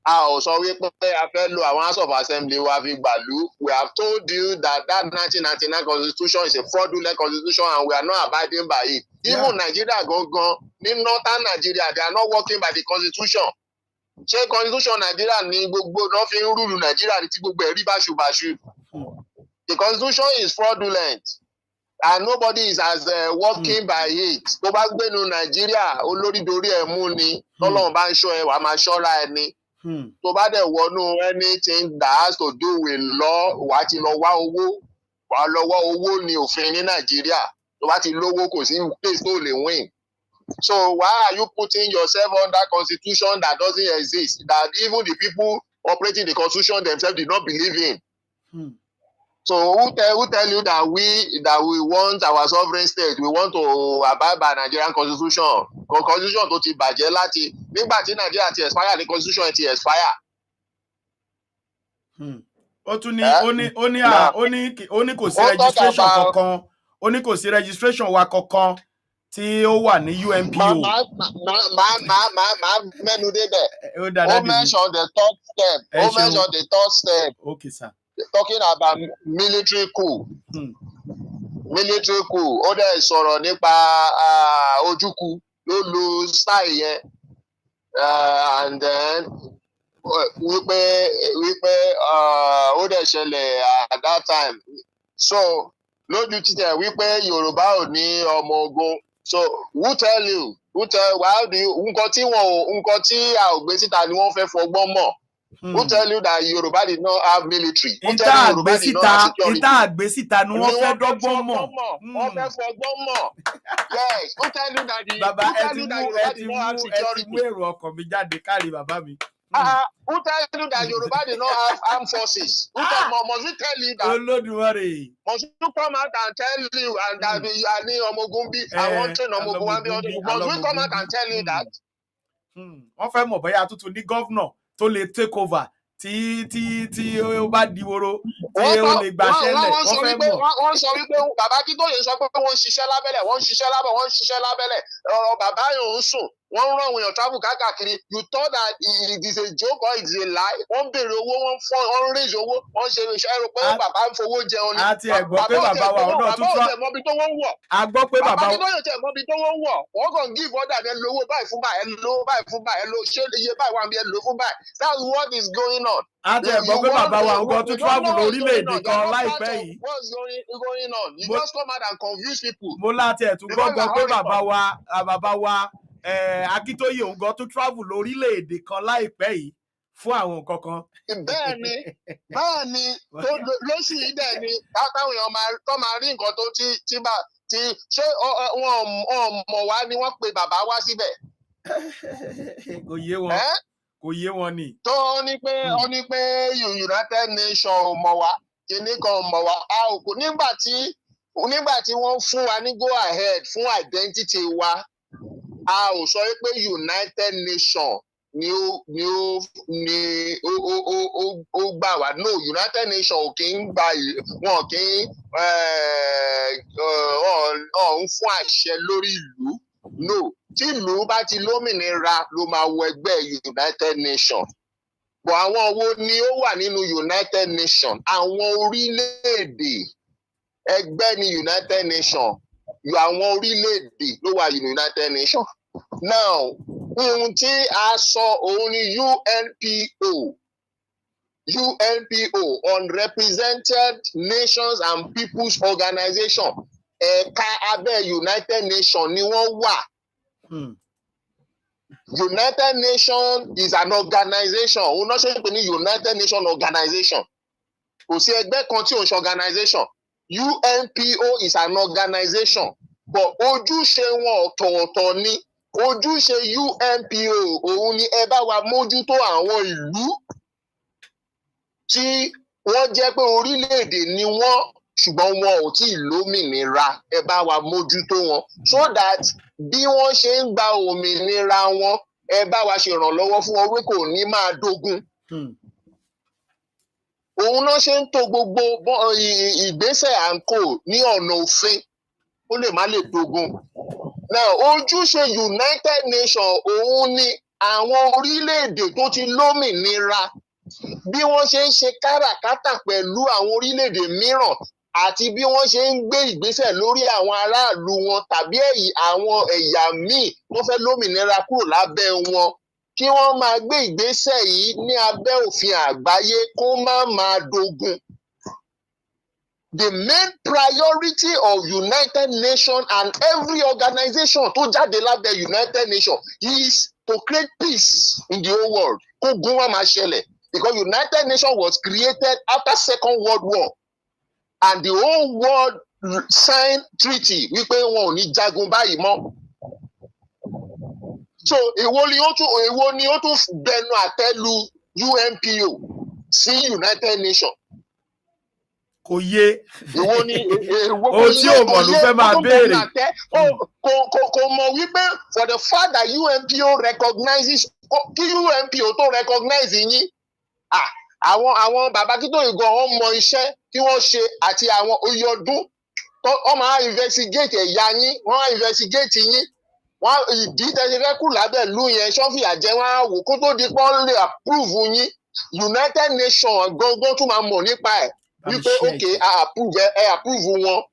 A ò sọ wípé a fẹ́ lo àwọn House of Assembly wa fi gbàlú. We have told you that that 1999 constitution is a fraudulent constitution and we are not abiding by it. Even Nigeria gangan, ní northern Nigeria, they are not working by the constitution. Ṣé constitution Nigeria ní gbogbo náà fi ń rule Nigeria ní tí gbogbo ẹ̀ rí báṣubàṣu? The constitution is fraudulent and nobody is as working by it. Tó bá gbénu Nàìjíríà, olórí dorí ẹ̀ mú ni. Tọ́lọ́run bá ń ṣọ́ ẹ, wàá máa ṣọ́ra ẹni. Tó bá dẹ̀ wọnú anything that has to do with law, wàá ti lọ wá owó, wàá lọ wá owó ní òfin ní Nàìjíríà. Tó bá ti lówó, kò sí place tó lè win. So why are you putting yourself under constitution that doesn't exist, that even the people operating the constitution themselves did not believe in? So who tell you that we want our sovereign state, we want to abide by Nigerian constitution? Constitution tó ti bàjẹ́ láti nígbà tí Nigeria ti expire ní constitution ti expire. Ó tún ní Eh? ó ní Now, ó ní kò sí ó talk registration about kankan. Ó ní kò sí registration wa kankan tí ó wà ní UNPO. Má mẹ́nu débẹ̀. Ó dáa, Ó daddy mi. mention the third step. Ẹ Ó ṣeun. mention the third step, Okay, sir. talking about military coup. Military coup. Ó dẹ̀ sọ̀rọ̀ nípa Ojukwu, ló lo style yẹn. And then wípé ó dẹ̀ ṣẹlẹ̀ at that time. So lójú títẹ̀ wípé Yorùbá ò ní ọmọ ogun. So who tell you? Who tell, how do you, nǹkan tí wọn ò, nǹkan tí a ò gbé síta ni wọ́n fẹ́ fọgbọ́n mọ̀. Who tell you that Yorùbá did not have military? Who Ìta tell you Yorùbá did not àgbésíta have security? Ìta àgbésíta ni wọ́n Ni fẹ́ dọ́gbọ́n mọ̀. Wọ́n fẹ́ fọgbọ́n mọ̀. Yes. Who tell you that the Bàbá, who ẹ tell ti you that mú Yorùbá ẹ ti did not have mú ẹ ti security? mú èrò ọkàn mi jáde kárí, bàbá mi. Who tell you that Yoruba did not have armed forces? Who tell, must we tell you that? Olódùmarè. Must you come out and tell you and that we are ní ọmọ ogun bí àwọn train ọmọ ogun wa bí ọdún? Must we come out and tell you that? Wọ́n fẹ́ mọ̀ bóyá tuntun ní governor tó lè take over tí ó bá di woro, tí ó lè gbaṣẹ́ lẹ̀. Wọ́n Wọ́n sọ fẹ́ wípé mọ̀. Wọ́n sọ wípé bàbá Akíntóyè sọ pé wọ́n ń ṣiṣẹ́ lábẹ́lẹ̀, wọ́n ń ṣiṣẹ́ lábẹ́, wọ́n ń ṣiṣẹ́ lábẹ́lẹ̀. Ọ̀rọ̀ bàbá yóò ń sùn, wọ́n ń rán àwọn èèyàn travel káàkiri. You thought that it is a joke or it is a lie? Wọ́n ń béèrè owó, wọ́n ń fọ́n, wọ́n ń raise owó, wọ́n ń ṣe iṣẹ́. Rò pé bàbá ń fowó jẹun ni. A ti ẹ̀ gbọ́ pé bàbá wa ọ̀nà Bàbá tún ò tún tẹ̀ mọ́bi tó wọ́n ń wọ̀. A gbọ́ pé bàbá bàbá Akíntóyè tẹ̀ mọ́bi tó wọ́n ń wọ̀. Wọ́n kàn give order ní ẹ lówó báyìí fún báyìí, ẹ lówó báyìí fún báyìí, ẹ lo ṣé iye báyìí wà bí ẹ lò fún báyìí. That's what is going on. A ti ẹ̀ gbọ́ pé bàbá wa ọgọ́ tún travel lórílẹ̀‐èdè kan láìpẹ́ yìí. What's going on? You just come out and confuse people. Mo láti ẹ̀ tún gbọ́ gan pé bàbá wa Akíntóyè òun gan tún travel lórílẹ̀‐èdè kan láìpẹ́ yìí fún àwọn nǹkan kan. Bẹ́ẹ̀ ni, lóṣù yìí dẹ̀ ni táwọn èèyàn máa tó máa rí nǹkan tó tí bá tí ṣé wọn mọ̀ wá ni wọ́n pe bàbá wá síbẹ̀. Kò yé wọn. Ẹ́? Kò yé wọn ni. Tó ó ní pé United Nations ò mọ̀ wá, kinní kan ò mọ̀ wá. A ò kò nígbà tí wọ́n fún wa ní go ahead fún identity wa, a ò sọ pé United Nations ni ó gbà wá. No, United Nations ò kí ń gba wọn kì í ọ̀ ń fún àṣẹ lórí ìlú. No, tí ìlú bá ti lómìnira ló máa wọ ẹgbẹ́ United Nations. But àwọn wo ni ó wà nínú United Nations? Àwọn orílẹ̀-èdè. Ẹgbẹ́ ní United Nations, àwọn orílẹ̀-èdè ló wà ní United Nations. Now, ohun tí a sọ òun ni UNPO, UNPO, Unrepresented Nations and Peoples Organization. Ẹ̀ka abẹ́ United Nations ni wọ́n wà. United Nations is an organization. Òun náà ṣe ń pè ní United Nations Organization. Kò sí ẹgbẹ́ kan tí ò ń ṣe organization. UNPO is an organization, but ojúṣe wọn ọ̀tọ̀ọ̀tọ̀ ni. Ojúṣe UNPO òun ni ẹ bá wa mójútó àwọn ìlú tí wọ́n jẹ́ pé orílẹ̀-èdè ni wọ́n. ṣùgbọ́n wọn ò tí ì lómìnira. Ẹ bá wa mójútó wọn so that bí wọ́n ṣe ń gba òmìnira wọn, ẹ bá wa ṣèrànlọ́wọ́ fún wọn wí kò ní máa dógún. Òun náà ṣe ń to gbogbo ìgbésẹ̀ à ń kó ní ọ̀nà òfin, ó lè má lè dogun. Now, ojúṣe United Nations òun ni àwọn orílẹ̀-èdè tó ti lómìnira, bí wọ́n ṣe ń ṣe káràkátà pẹ̀lú àwọn orílẹ̀-èdè mìíràn àti bí wọ́n ṣe ń gbé ìgbésẹ̀ lórí àwọn aráàlú wọn tàbí àwọn ẹ̀yà míì tó fẹ́ lómìnira kúrò lábẹ́ wọn, kí wọ́n máa gbé ìgbésẹ̀ yìí ní abẹ́ òfin àgbáyé kó má máa dogun. The main priority of United Nations and every organization tó jáde lábẹ́ United Nations is to create peace in the whole world. Kógun má máa ṣẹlẹ̀, because United Nations was created after Second World War and the whole world signed treaty wípé wọn ò ní jagun báyìí mọ́. So èwo ni ó tún bẹnu àtẹ́ lu UNPO sí United Nations? Kò yé. Èwo ni èwo? Ohun tí ò mọ̀ ló fẹ́ máa Ó tún bẹnu béèrè. àtẹ́. Kò mọ̀ wípé for the fact that UNPO recognizes, kí UNPO tó recognize yín, ah, àwọn bàbá Akíntóyè gan, wọ́n mọ iṣẹ́ tí wọ́n ṣe àti àwọn oyè ọdún tó wọ́n máa investigate ẹ̀yà yín, wọ́n á investigate yín, wọ́n ìdí tẹ́sí fẹ́ kù lábẹ́ ìlú yẹn, sọ́fìyà jẹ́, wọ́n á wò kó tó di pọ́n lè approve yín. United Nations gangan tún máa mọ̀ nípa ẹ̀ Bá mi wípé share ok, ètò. A approve ẹ, ẹ approve wọn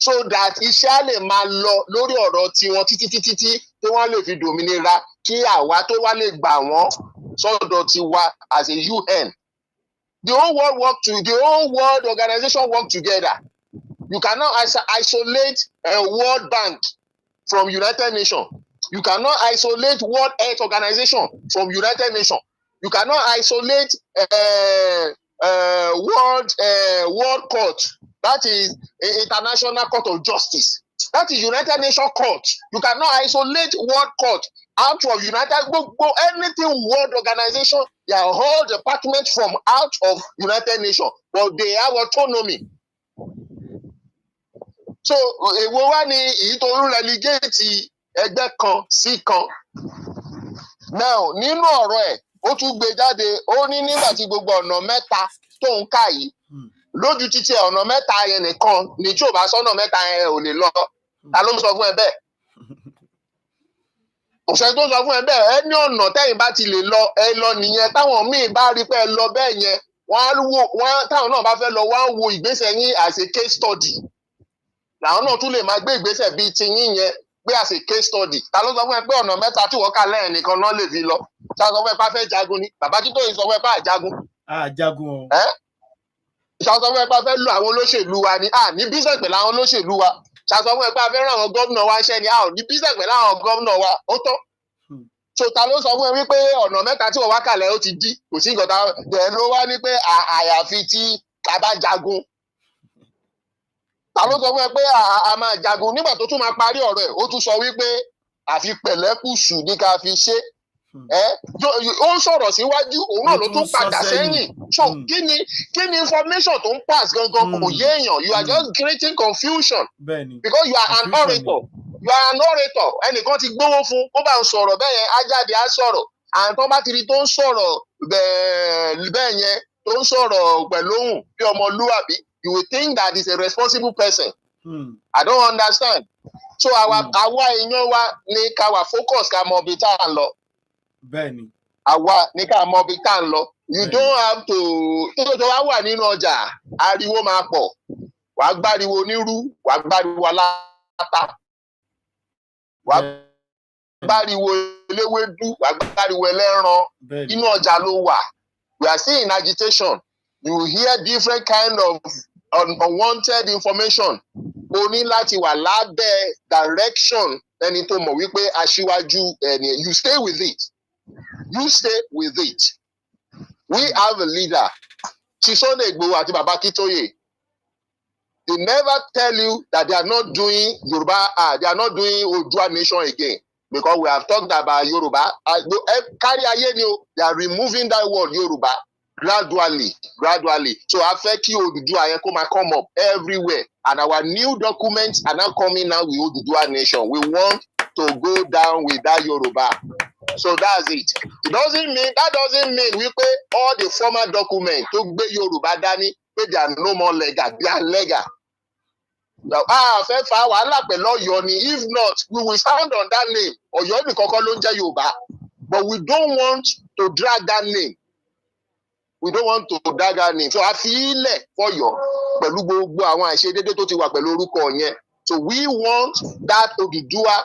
so that iṣẹ́ á lè máa lọ lórí ọ̀rọ̀ tiwọn títí títí tí tí wọ́n lè fi dòmìnira, kí àwa tó wá lè gbà wọ́n sọ́dọ̀ tiwa as a UN. The whole world work to the whole world organization work together. You cannot isolate a World Bank from United Nations. You cannot isolate World Health Organization from United Nations. You cannot isolate World Court, that is International Court of Justice, that is United Nations Court. You cannot isolate World Court out of United, gbogbo anything world organization. They are all departments from out of United Nations, but they have autonomy. So èwo wá ni èyí tó ń relegate ẹgbẹ́ kan sí kan? Now, nínú ọ̀rọ̀ ẹ̀, ó tún gbé jáde, ó ní nígbà tí gbogbo ọ̀nà mẹ́ta tó ń kà yìí lójú títí ẹ̀, ọ̀nà mẹ́ta yẹn nìkan ní, tí ò bá sọ́nà mẹ́ta yẹn ò lè lọ. Ta ló ń sọ fún ẹ bẹ́ẹ̀? Kò sẹ́ni tó sọ fún ẹ bẹ́ẹ̀. Ẹ ní ọ̀nà tẹ́yìn bá ti lè lọ, ẹ lọ nìyẹn. Táwọn míì bá rí pé ẹ lọ bẹ́ẹ̀ yẹn, wọ́n á wò wọ́n. Táwọn náà bá fẹ́ lọ, wọ́n á wo ìgbésẹ̀ yín as a case study, làwọn náà tún lè máa gbé ìgbésẹ̀ bíi ti yín yẹn gbé as a case study. Ta ló sọ fún ẹ pé ọ̀nà mẹ́ta tí wọ́n kà lẹ́yìn nìkan náà lè fi lọ? Ta sọ fún ẹ pé a fẹ́ jagun ni? Bàbá títọ́ yìí sọ fún ẹ pé àjagun. Àjagun o. Ẹ́ ṣá sọ fún ẹ pé a fẹ́ lo àwọn olóṣèlú wa ni? A ní business pẹ̀lú àwọn olóṣèlú wa. Ṣá sọ fún ẹ pé a fẹ́ ràn àwọn gómìnà wa ṣẹ́ ni? A ò ní business pẹ̀lú àwọn gómìnà wa. Ó tán. So ta ló sọ fún ẹ wípé ọ̀nà mẹ́ta tí wọ́n wá kàlẹ̀ ó ti dí? Kò sí nǹkan tá dẹ̀ ló wá ní pé àyàfi tí a bá jagun. Ta ló sọ fún ẹ pé a máa jagun? Nígbà tó tún máa parí ọ̀rọ̀ ẹ̀, ó tún sọ wípé àfi pẹ̀lẹ́kùsù ní ká fi ṣe ẹ. Ó ń sọ̀rọ̀ síwájú, òun náà Ó ló tún tún sọ padà sẹ́yìn. sẹ́yìn. So kí ni information tó ń pass gangan? Kò yé èèyàn. You are just creating confusion Bẹ́ẹ̀ni. because you are an Confusion ni. orator. You are an orator. Ẹnìkan ti gbówó fún kó bá ń sọ̀rọ̀ bẹ́ẹ̀ yẹn, á jáde, á sọ̀rọ̀. Àwọn tó bá ti rí tó ń sọ̀rọ̀ bẹ́ẹ̀ bẹ́ẹ̀ yẹn, tó ń sọ̀rọ̀ pẹ̀lú ohùn bí ọmọlúwàbí, you will think that he's a responsible person. I don't understand. So àwa àwa èèyàn wa ní ká wà focus, ká mọ ibi tá à ń lọ. Àwa ní ká mọ ibi tá à ń lọ. You don't have to tó wá wà nínú ọjà, ariwo máa pọ̀. Wàá gbáriwo onírú, wàá gbáriwo aláta, wàá gbáriwo eléwédú, wàá gbáriwo ẹlẹ́ran. Inú ọjà ló wà. We are still in agitation. You hear different kind of unwanted information. O ní láti wà lábẹ́ direction ẹni tó mọ̀ wípé aṣíwájú ẹni. You stay with it, you stay with it. We have a leader, Chief Sunday Igboho àti Baba Akintoye. They never tell you that they are not doing Yoruba, they are not doing Oodua nation again, because we have talked about Yoruba. Kárí ayé ni o. They are removing that word Yoruba. Gradually, gradually. So a fẹ́ kí Odùduwà yẹn kó máa come up everywhere, and our new documents are now coming now with Odùduwà nation. We want to go down with that Yoruba. So that's it. It doesn't mean that doesn't mean wípé all the former documents tó gbé Yorùbá dání pé they are no more legal. They are legal. A fẹ́ fa wàhálà pẹ̀lú Ọ̀yọ́ ni. If not, we will stand on that name. Ọ̀yọ́ nìkan kọ́ ló ń jẹ́ Yorùbá, but we don't want to drag that name. We don't want to drag that name. So a fi ilẹ̀ f'Ọ̀yọ́ pẹ̀lú gbogbo àwọn àìṣedédé tó ti wà pẹ̀lú orúkọ yẹn. So we want that Odùduwà,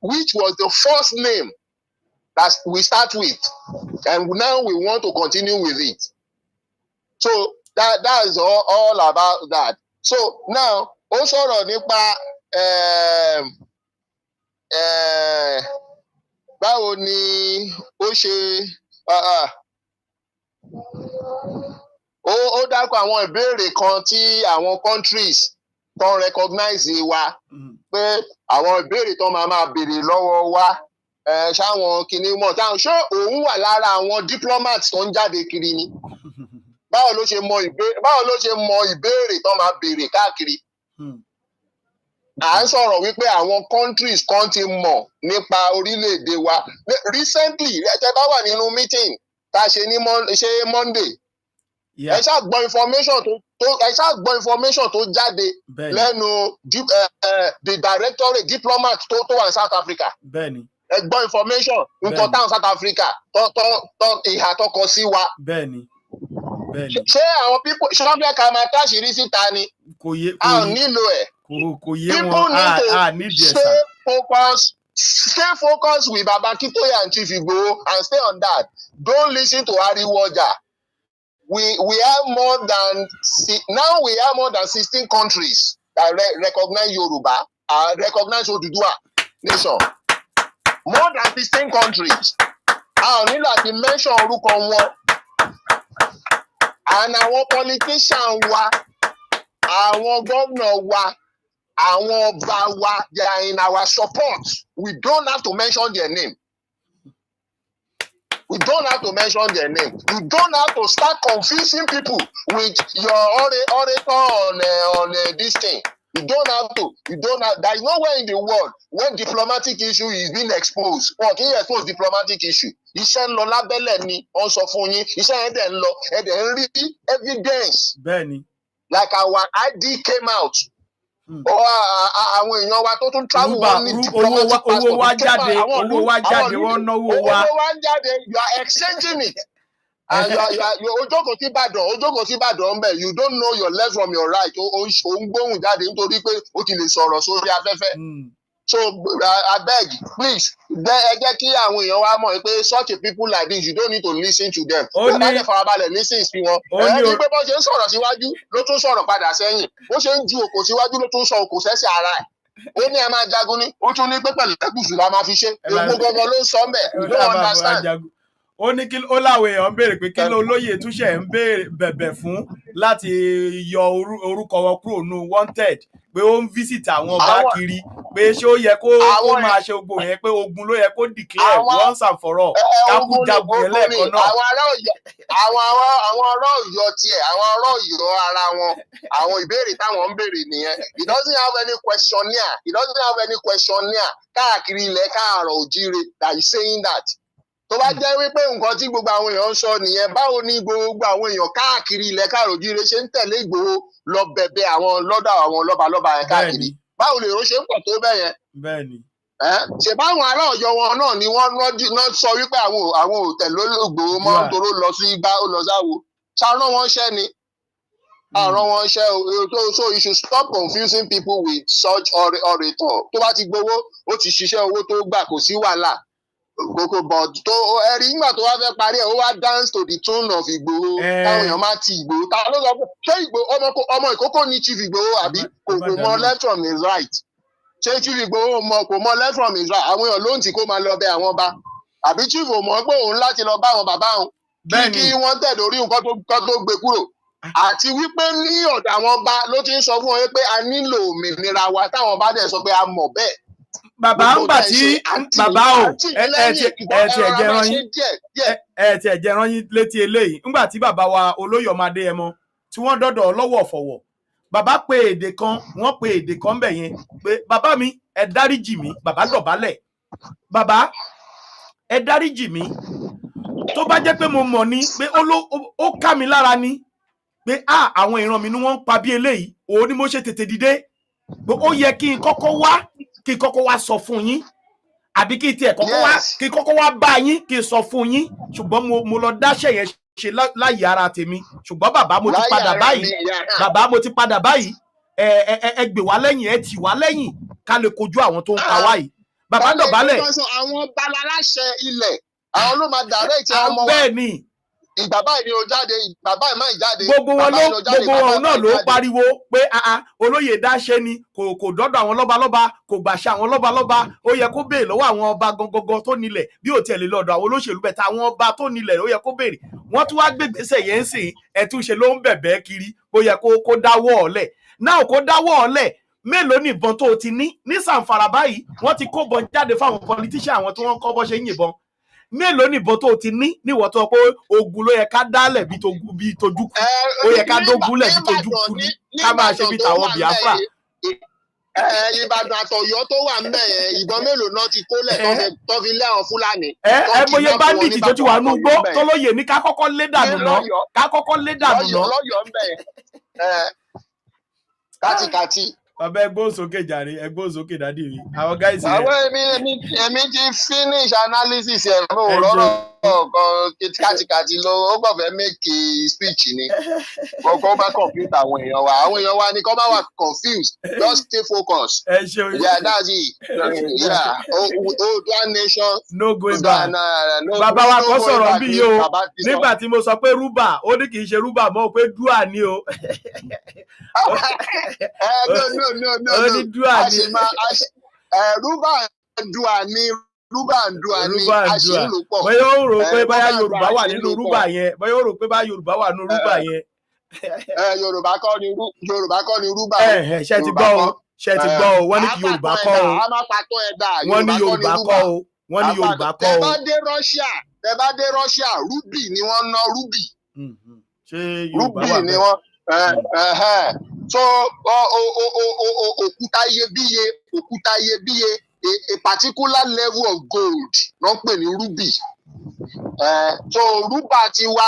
which was the first name that we start with, and now we want to continue with it. So that is all about that. So now, ó sọ̀rọ̀ nípa báwo ni ó ṣe ó dárúkọ àwọn ìbéèrè kan tí àwọn countries tó ń recognize wa, pé àwọn ìbéèrè tó máa máa béèrè lọ́wọ́ wa, ṣáwọn kinní mọ̀ táwọn, ṣé òun wà lára àwọn diplomats tó ń jáde kiri ni? Báwo ló ṣe mọ ìbéèrè tó máa béèrè káàkiri? À ń sọ̀rọ̀ wípé àwọn countries kan ti mọ̀ nípa orílẹ̀-èdè wa recently. Ẹ tẹ́ bá wà nínú meeting tá a ṣe ní ṣe Monday, ẹ ṣáà gbọ́ information tó ẹ ṣáà gbọ́ information tó jáde lẹ́nu the directorate diplomat tó wà ní South Africa. Ẹ gbọ́ information nǹkan táwọn South Africa tó ìhà tó kọ sí wa. bẹ́ẹ̀ni bẹ́ẹ̀ni Ṣé àwọn people, ṣé wọ́n fẹ́ ká máa táṣìírí síta ni? Kò yé. A ò nílò ẹ̀. Kò yé People wọn. need to A nídìí ẹ̀ stay sà. focused, stay focused with Baba Akintoye and Chief Igboho and stay on that. Don't listen to ariwo ọjà. We have more than now we have more than 16 countries that recognize Yoruba, recognize Oduduwa nation. More than 16 countries. A ò nílò àti mention orúkọ wọn. And àwọn politician wa, àwọn gómìnà wa, àwọn ọba wa, they are in our support. We don't have to mention their name. We don't have to mention their name. You don't have to start confusing people with your orator on this thing. You don't have to. You don't have. There is nowhere in the world when diplomatic issue is being exposed. Wọn kì í expose diplomatic issue. Iṣẹ́ ń lọ lábẹ́lẹ̀ ni wọ́n sọ fún yín. Iṣẹ́ yẹn dẹ̀ ń lọ. Ẹ dẹ̀ ń rí evidence, like our ID came out. Àwọn èèyàn wa tó tún travel, Rúbà wọ́n ní owó diplomatic wa owó passport. wa It came out. jáde, Àwọn owó wa àwọn jáde, ìlú wọ́n náwó wa. Owó wa ń jáde, you are exchanging it. And you are ojókòó sí Ìbàdàn, ojókòó sí Ìbàdàn ń bẹ̀, you don't know your left from your right. Ó ń gbóhùn jáde nítorí pé ó ti lè sọ̀rọ̀ sórí afẹ́fẹ́. So abeg, please, ẹ jẹ́ kí àwọn èèyàn wa mọ̀ pé such a people like this, you don't need to listen to them. Ó Bí ẹ bá ní dẹ̀ farabalẹ̀ listen sí wọn, ó ẹ ní rí i pé bó ṣe ń sọ̀rọ̀ síwájú ló tún sọ̀rọ̀ padà sẹ́yìn, bó ṣe ń ju òkò síwájú ló tún sọ òkò sẹ́sẹ̀ ara ẹ̀. Ó ní ẹ máa jagun ní, ó tún ní pé pẹ̀lẹ́kùsù la máa fi ṣe. Ẹ máa Epo gangan ló ń sọ mbẹ̀. You don't understand. Jagun. Ó ní kí ó láwọn èèyàn ń béèrè pé kí ló lóye túnṣe ń béèrè bẹ̀bẹ̀ fún láti yọ orúkọ wọn kúrò nínú wanted, pé ó ń visit àwọn ọba kiri, pé ṣé ó yẹ kó máa ṣe gbogbo yẹn, pé ogun ló yẹ kó declare once and for all, ká kú Ogun ni jagun yẹn ogun ni lẹ́ẹ̀kan náà. Àwọn ará Ọ̀yọ́, àwọn ará Ọ̀yọ́ tiẹ̀, àwọn ará Ọ̀yọ́ ara wọn, àwọn ìbéèrè táwọn ń béèrè nìyẹn. He doesn't have any questionnaire. He doesn't have any questionnaire káàkiri ilẹ̀ káàrọ̀ òjíire that is saying that. Tó bá jẹ́ wípé nǹkan tí gbogbo àwọn èèyàn ń sọ nìyẹn, báwo ni gbogbo àwọn èèyàn káàkiri ilẹ̀ káàrọ̀ òjíire ṣe ń tẹ̀lé Ìgbòho lọ bẹ̀bẹ̀ àwọn lọ́dọ̀ àwọn lọ́balọ́ba yẹn káàkiri? Báwo lèrò ṣe ń pọ̀ tó bẹ́ẹ̀ yẹn? Ẹ́ ṣe báwọn ará Ọ̀yọ́ wọn náà ni wọ́n ná sọ wípé àwọn ò tẹ̀lé Ìgbòho mọ́, nítorí ó lọ sí igbá, ó lọ sáwo, ṣàrán wọn ṣẹ́ ni àrán wọn ṣẹ́ o. So you should stop confusing people with such orator. Tó bá ti gbowó, ó ti ṣiṣẹ́, owó tó gbà, kò sí wàhálà kókó. But tó ẹrí nígbà tó wá fẹ́ parí ẹ̀, ó wá dance to the tune of Ìgbòho, táwọn èèyàn máa ti Ìgbòho. Ta ló sọ fún ṣé Ìgbòho ọmọ ìkókó ní Chief Ìgbòho, àbí Ẹ má kò mọ dá lóhùn. left from his right? Ṣé Chief Ìgbòho mọ, kò mọ left from his right? Àwọn èèyàn ló ń tì kó máa lọ bẹ àwọn ọba, àbí Chief ò mọ̀ pé òun láti lọ bá àwọn bàbá òun kí kí wọ́n tẹ̀ lórí nǹkan tó gbé kúrò, àti wípé ní ọ̀dọ̀ àwọn ọba ló ti ń sọ fún wọn pé a nílò òmìnira wa, táwọn ọba dẹ̀ sọ pé a mọ̀ bẹ́ẹ̀. Bàbá ń gbà tí bàbá o, ẹ ti ẹ̀jẹ̀ rán yín, ẹ ti ẹ̀jẹ̀ rán yín létí eléyìí. Ńgbà tí bàbá wa olóyè ọmọ Adéyẹmọ tí wọ́n dọ́dọ̀ lọ́wọ́ fọ̀wọ̀, bàbá pe èdè kan, wọ́n pe èdè kan bẹ̀ yẹn pé, "Bàbá mi, ẹ dáríjì mí." Bàbá dọ̀bálẹ̀, "Bàbá, ẹ dáríjì mí. Tó bá jẹ́ pé mo mọ̀ ni pé ó ká mi lára ni pé a àwọn ìran mi ni wọ́n ń pa bí eléyìí, òun ni mo ṣe tètè dìde pé ó yẹ kí n kọ́kọ́ wá sọ fún yín, àbí kí n tiẹ̀ kọ́kọ́ wá kí n kọ́kọ́ wá bá yín, kí n sọ fún yín. Ṣùgbọ́n mo lọ dáṣẹ́ yẹn ṣe láyé ara tèmi. Ṣùgbọ́n bàbá, mo ti padà báyìí. Bàbá, mo ti padà báyìí. Ẹ gbè wá lẹ́yìn, ẹ tì wá lẹ́yìn, ká lè kojú àwọn tó ń pa wá yìí." Bàbá dọ̀bálẹ̀. Àwọn balaláṣẹ ilẹ̀, àwọn ló máa direct ọmọ wa. Bẹ́ẹ̀ ni. Ìgbà báyìí ni o jáde, ìgbà báyìí máa jáde. Gbogbo wọn náà ló pariwo pé olóyè dáṣe ni kò dọ́dọ̀ àwọn lọ́balọ́ba, kò gbàṣẹ àwọn lọ́balọ́ba. Ó yẹ kó béèrè lọ́wọ́ àwọn ọba gangan tó nílẹ̀. Bí ò tiẹ̀ lè lọ́dọ̀ àwọn olóṣèlú bẹ̀ tá, àwọn ọba tó nílẹ̀ ó yẹ kó béèrè. Wọ́n tún wá gbégbèsè yẹn ń sìn, ẹ̀túnṣe ló ń bẹ̀bẹ̀ kiri. Ó yẹ kó dáwọ́ ọ̀lẹ̀ náà, kó dáwọ́ ọ̀lẹ̀. Mélòó ní ìbọn tó o ti ní ní Zamfara báyìí? Wọ́n ti kó bọn jáde fáwọn politician, àwọn tí wọ́n kọ́ bọ́ ṣe ń yìnbọn. Mélòó ní ìbọn tó o ti ní níwọ̀n tó pé ogun ló yẹ ká dálẹ̀ bí tojúkú, ó yẹ ká dógúnlẹ̀ bí tojúkú ní, ká máa ṣe bí tàwọn Biafra? Ìbàdàn àtọ̀yọ́ tó wà ń bẹ̀ yẹn, ìbọn mélòó náà ti kólẹ̀ tó fi lé àwọn Fúlàní? Ẹ mọye bandit tó ti wà nù gbó tó lóye ní ká kọ́kọ́ lé dànù ná, ká kọ́kọ́ lé dànù ná. Lọ́yọ̀ọ́ ń bẹ̀ yẹn, kátikàti. Bàbá, ẹ gbóhùn sókè jàre, ẹ gbóhùn sókè, daddy mi, àwọn guys yẹn. Àwọn èmi ti finish analysis ẹ̀, mo rọrọ kan. Kátikàti ló ó kàn fẹ́ make speech ni kọ́kọ́ bá confuse àwọn èèyàn wa. Àwọn èèyàn wa ni kọ́ bá wà confused, just stay focused. Ẹ ṣeun. Yeah, that's it, yeah. Oòduà nation. No going back. Bàbá wa kan sọ̀rọ̀ bí yìí o. Nígbà tí mo sọ pé rúbà, ó ní kì í ṣe rúbà mọ́, pé dúà ni o. No, no, no, no. Ó ní dúà ni. Rúbà dùà ni, rúbà ń dùà ni, a sì ń lò pọ̀. Bóyá ó rò pé báyà Yorùbá wà nínú rúbà yẹn, bóyá ó rò pé báyà Yorùbá wà nínú rúbà yẹn. Yorùbá kọ́ ni, Yorùbá kọ́ ni rúbà. Ṣe ti gbọ́ o, ṣe ti gbọ́ o? Wọ́n ní kí Yorùbá kọ́ o. Wọ́n ní Yorùbá kọ́ o. Wọ́n ní Yorùbá kọ́ o. Tẹ bá dé Russia, tẹ bá dé Russia, ruble ni wọ́n ná, ruble. Ṣé Yorùbá wà bẹ́ẹ̀ ni wọ́n so òkúta iyebíye, òkúta iyebíye, a particular level of gold ló ń pè ní ruby. So rúbà ti wa,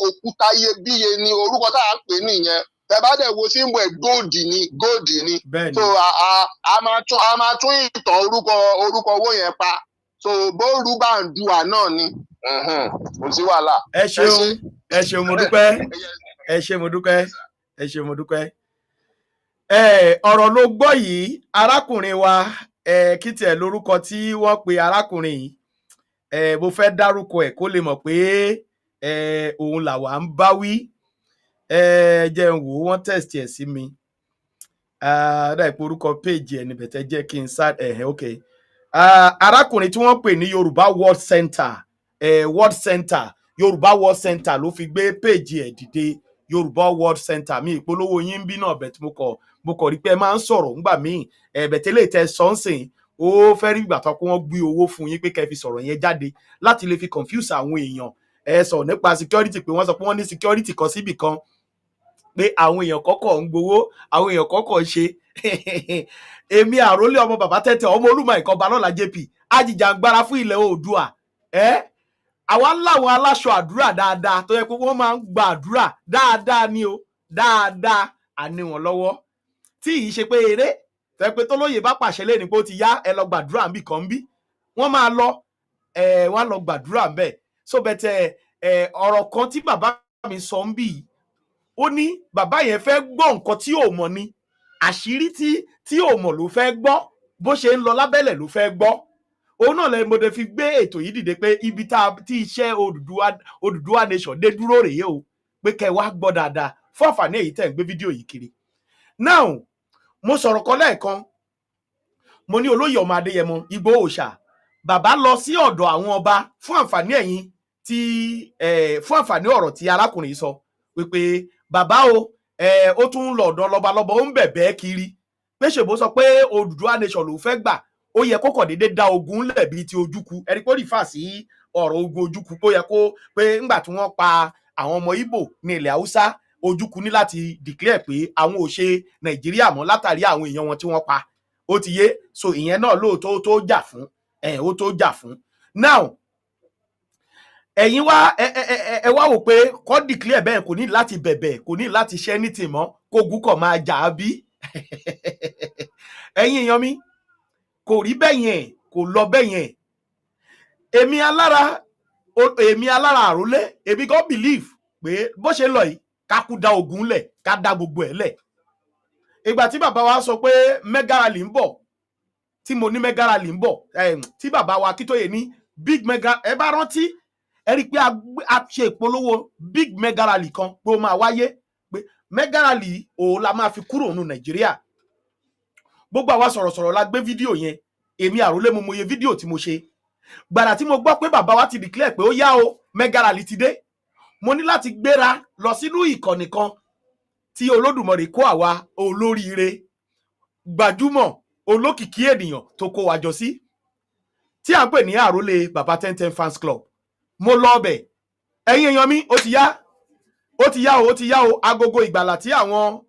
òkúta iyebíye ni orúkọ tá à ń pè nìyẹn. Tẹ bá dẹ̀ wo symbol ẹ̀, gold ni, gold ni. So a máa tún ìtàn orúkọ owó yẹn pa. So bó rúbà ń duà náà ni, kò sí wàhálà. Ẹ ṣeun, ẹ ṣeun, mo dúpẹ́. Ẹ ṣe, mo dúpẹ́. Ẹ ṣe, mo dúpẹ́. Ọ̀rọ̀ ló gbọ́ yìí, arákùnrin wa. Kí tiẹ̀ lórúkọ tí wọ́n pe arákùnrin yìí? Mo fẹ́ dárúkọ ẹ̀ kó lè mọ̀ pé òun làwa ń bá wí. Jẹ́ n wò ó, wọ́n text ẹ̀ sí mi. Dà ìpò orúkọ péèjì ẹ̀ níbẹ̀ tẹ́ jẹ́ kí n sá ẹ̀hẹ́. Ok, arákùnrin tí wọ́n pè ní Yorùbá World Center, World Center, Yorùbá World Center ló fi gbé péèjì ẹ̀ dìde, Yorùbá World Center. Mi ìpolówó yín ń bí náà bẹ̀ tí mo kọ̀ rí pé ẹ máa ń sọ̀rọ̀ ńgbà míì ẹ̀bẹ̀ tẹ́lẹ̀ tẹ sọ́nsìn. Ó fẹ́ rí ìgbà tó kó wọ́n gbé owó fún yín pé kẹ́ fi sọ̀rọ̀ yẹn jáde láti lè fi confuse àwọn èèyàn. Ẹ sọ̀rọ̀ nípa security pé wọ́n sọ pé wọ́n ní security kan síbì kan, pé àwọn èèyàn kọ́kọ́ ń gbowó, àwọn èèyàn kọ́kọ́ ń ṣe. Èmi àrólé ọmọ bàbá tẹ́tẹ́, ọmọ olúmọ ìkọba lọ́la, JP ajìjàngbara fún ilẹ̀ Oòduà. Ẹ àwa láwọn aláṣọ àdúrà dáadáa tó yẹ pé wọ́n máa ń gba àdúrà dáadáa ni o, dáadáa àní wọn lọ́wọ́ tí yìí ṣe pé eré tó yẹ pé tólóyè bá pàṣẹ lé ní pé ó ti yá, ẹ lọ gbàdúrà níbì kan bí wọ́n máa lọ, ẹ wọ́n á lọ gbàdúrà ń bẹ̀. So bẹ̀tẹ̀ ẹ ọ̀rọ̀ kan tí bàbá mi sọ ń bì yìí, ó ní bàbá yẹn fẹ́ gbọ́ nǹkan tí ò mọ̀ ni, àṣírí tí ò mọ̀ ló fẹ́ gbọ́, bó ṣe ń lọ lábẹ́lẹ̀ ló fẹ́ gbọ́. Òun náà lẹ́yìn mo dé fi gbé ètò yìí dìde pé ibi tá tí iṣẹ́ Odùduwà, Odùduwà nation dé dúró rèé o, pé kẹ́ ẹ wá gbọ́ dáadáa fún àǹfààní èyí tẹ̀ ń gbé fídíò yìí kiri. Now, mo sọ̀rọ̀ kan lẹ́ẹ̀kan, mo ní olóyè ọmọ Adéyẹmọ Ìgbòho Òòṣà, bàbá lọ sí ọ̀dọ̀ àwọn ọba fún àǹfààní ẹ̀yin tí fún àǹfààní ọ̀rọ̀ tí arákùnrin yìí sọ wípé bàbá o, ó tún ń lọ ọ̀dọ̀ lọ́balọ́ba, ó ń bẹ̀bẹ̀ kiri pé ṣèbó sọ pé Odùduwà nation ló fẹ́ gbà. Ó yẹ kó kọ̀ déédéé dá ogun lẹ̀ bíi ti Ojukwu. Ẹni pé ó refer sí ọ̀rọ̀ ogun Ojukwu, ó yẹ kó pé ńgbà tí wọ́n pa àwọn ọmọ Ìgbò ní ilẹ̀ Haúsá, Ojukwu ní láti declare pé àwọn ò ṣe Nàìjíríà mọ́ látàrí àwọn èèyàn wọn tí wọ́n pa. Ó ti yé. So ìyẹn náà lóòótọ́, ó tó jà fún ẹ̀, ó tó jà fún. Now, ẹ̀yin wá ẹ wá wò pé kọ́ declare bẹ́ẹ̀, kò ní láti bẹ̀bẹ̀, kò ní láti ṣe anything mọ́, kógun kọ̀ máa jà á bí. Ẹ̀yin èèyàn mi, kò rí bẹ́ẹ̀ yẹn, kò lọ bẹ́ẹ̀ yẹn. Èmi alára àrólé, èmi gan believe pé bó ṣe lọ yìí, ká kú dá ogun lẹ̀, ká dá gbogbo ẹ̀ lẹ̀. Ìgbà tí bàbá wa sọ pé mega rally ń bọ̀, tí mo ní mega rally ń bọ̀, tí bàbá wa Akíntóyè ní big mega, ẹ bá rántí, ẹ rí i pé a ṣe ìpolówó big mega rally kan pé ó máa wáyé, pé mega rally òun la máa fi kúrò nínú Nàìjíríà. Gbogbo àwa sọ̀rọ̀sọ̀rọ̀ la gbé fídíò yẹn. Èmi àrólé, mo mọye fídíò tí mo ṣe. Gbàrà tí mo gbọ́ pé bàbá wa ti declare pé ó yá o, mega rally ti dé, mo ní láti gbéra lọ sínú ìkànnì kan tí Olódùmarè kó àwa olóríire, gbajúmọ̀, olókìkí ènìyàn tó kó wa jọ sí, tí à ń pè ní Àrólé Baba 1010 Fans Club. Mo lọ ọbẹ̀. Ẹ̀yin èèyàn mi, ó ti yá, ó ti yá o, ó ti yá o. Agogo ìgbàlà tí àwọn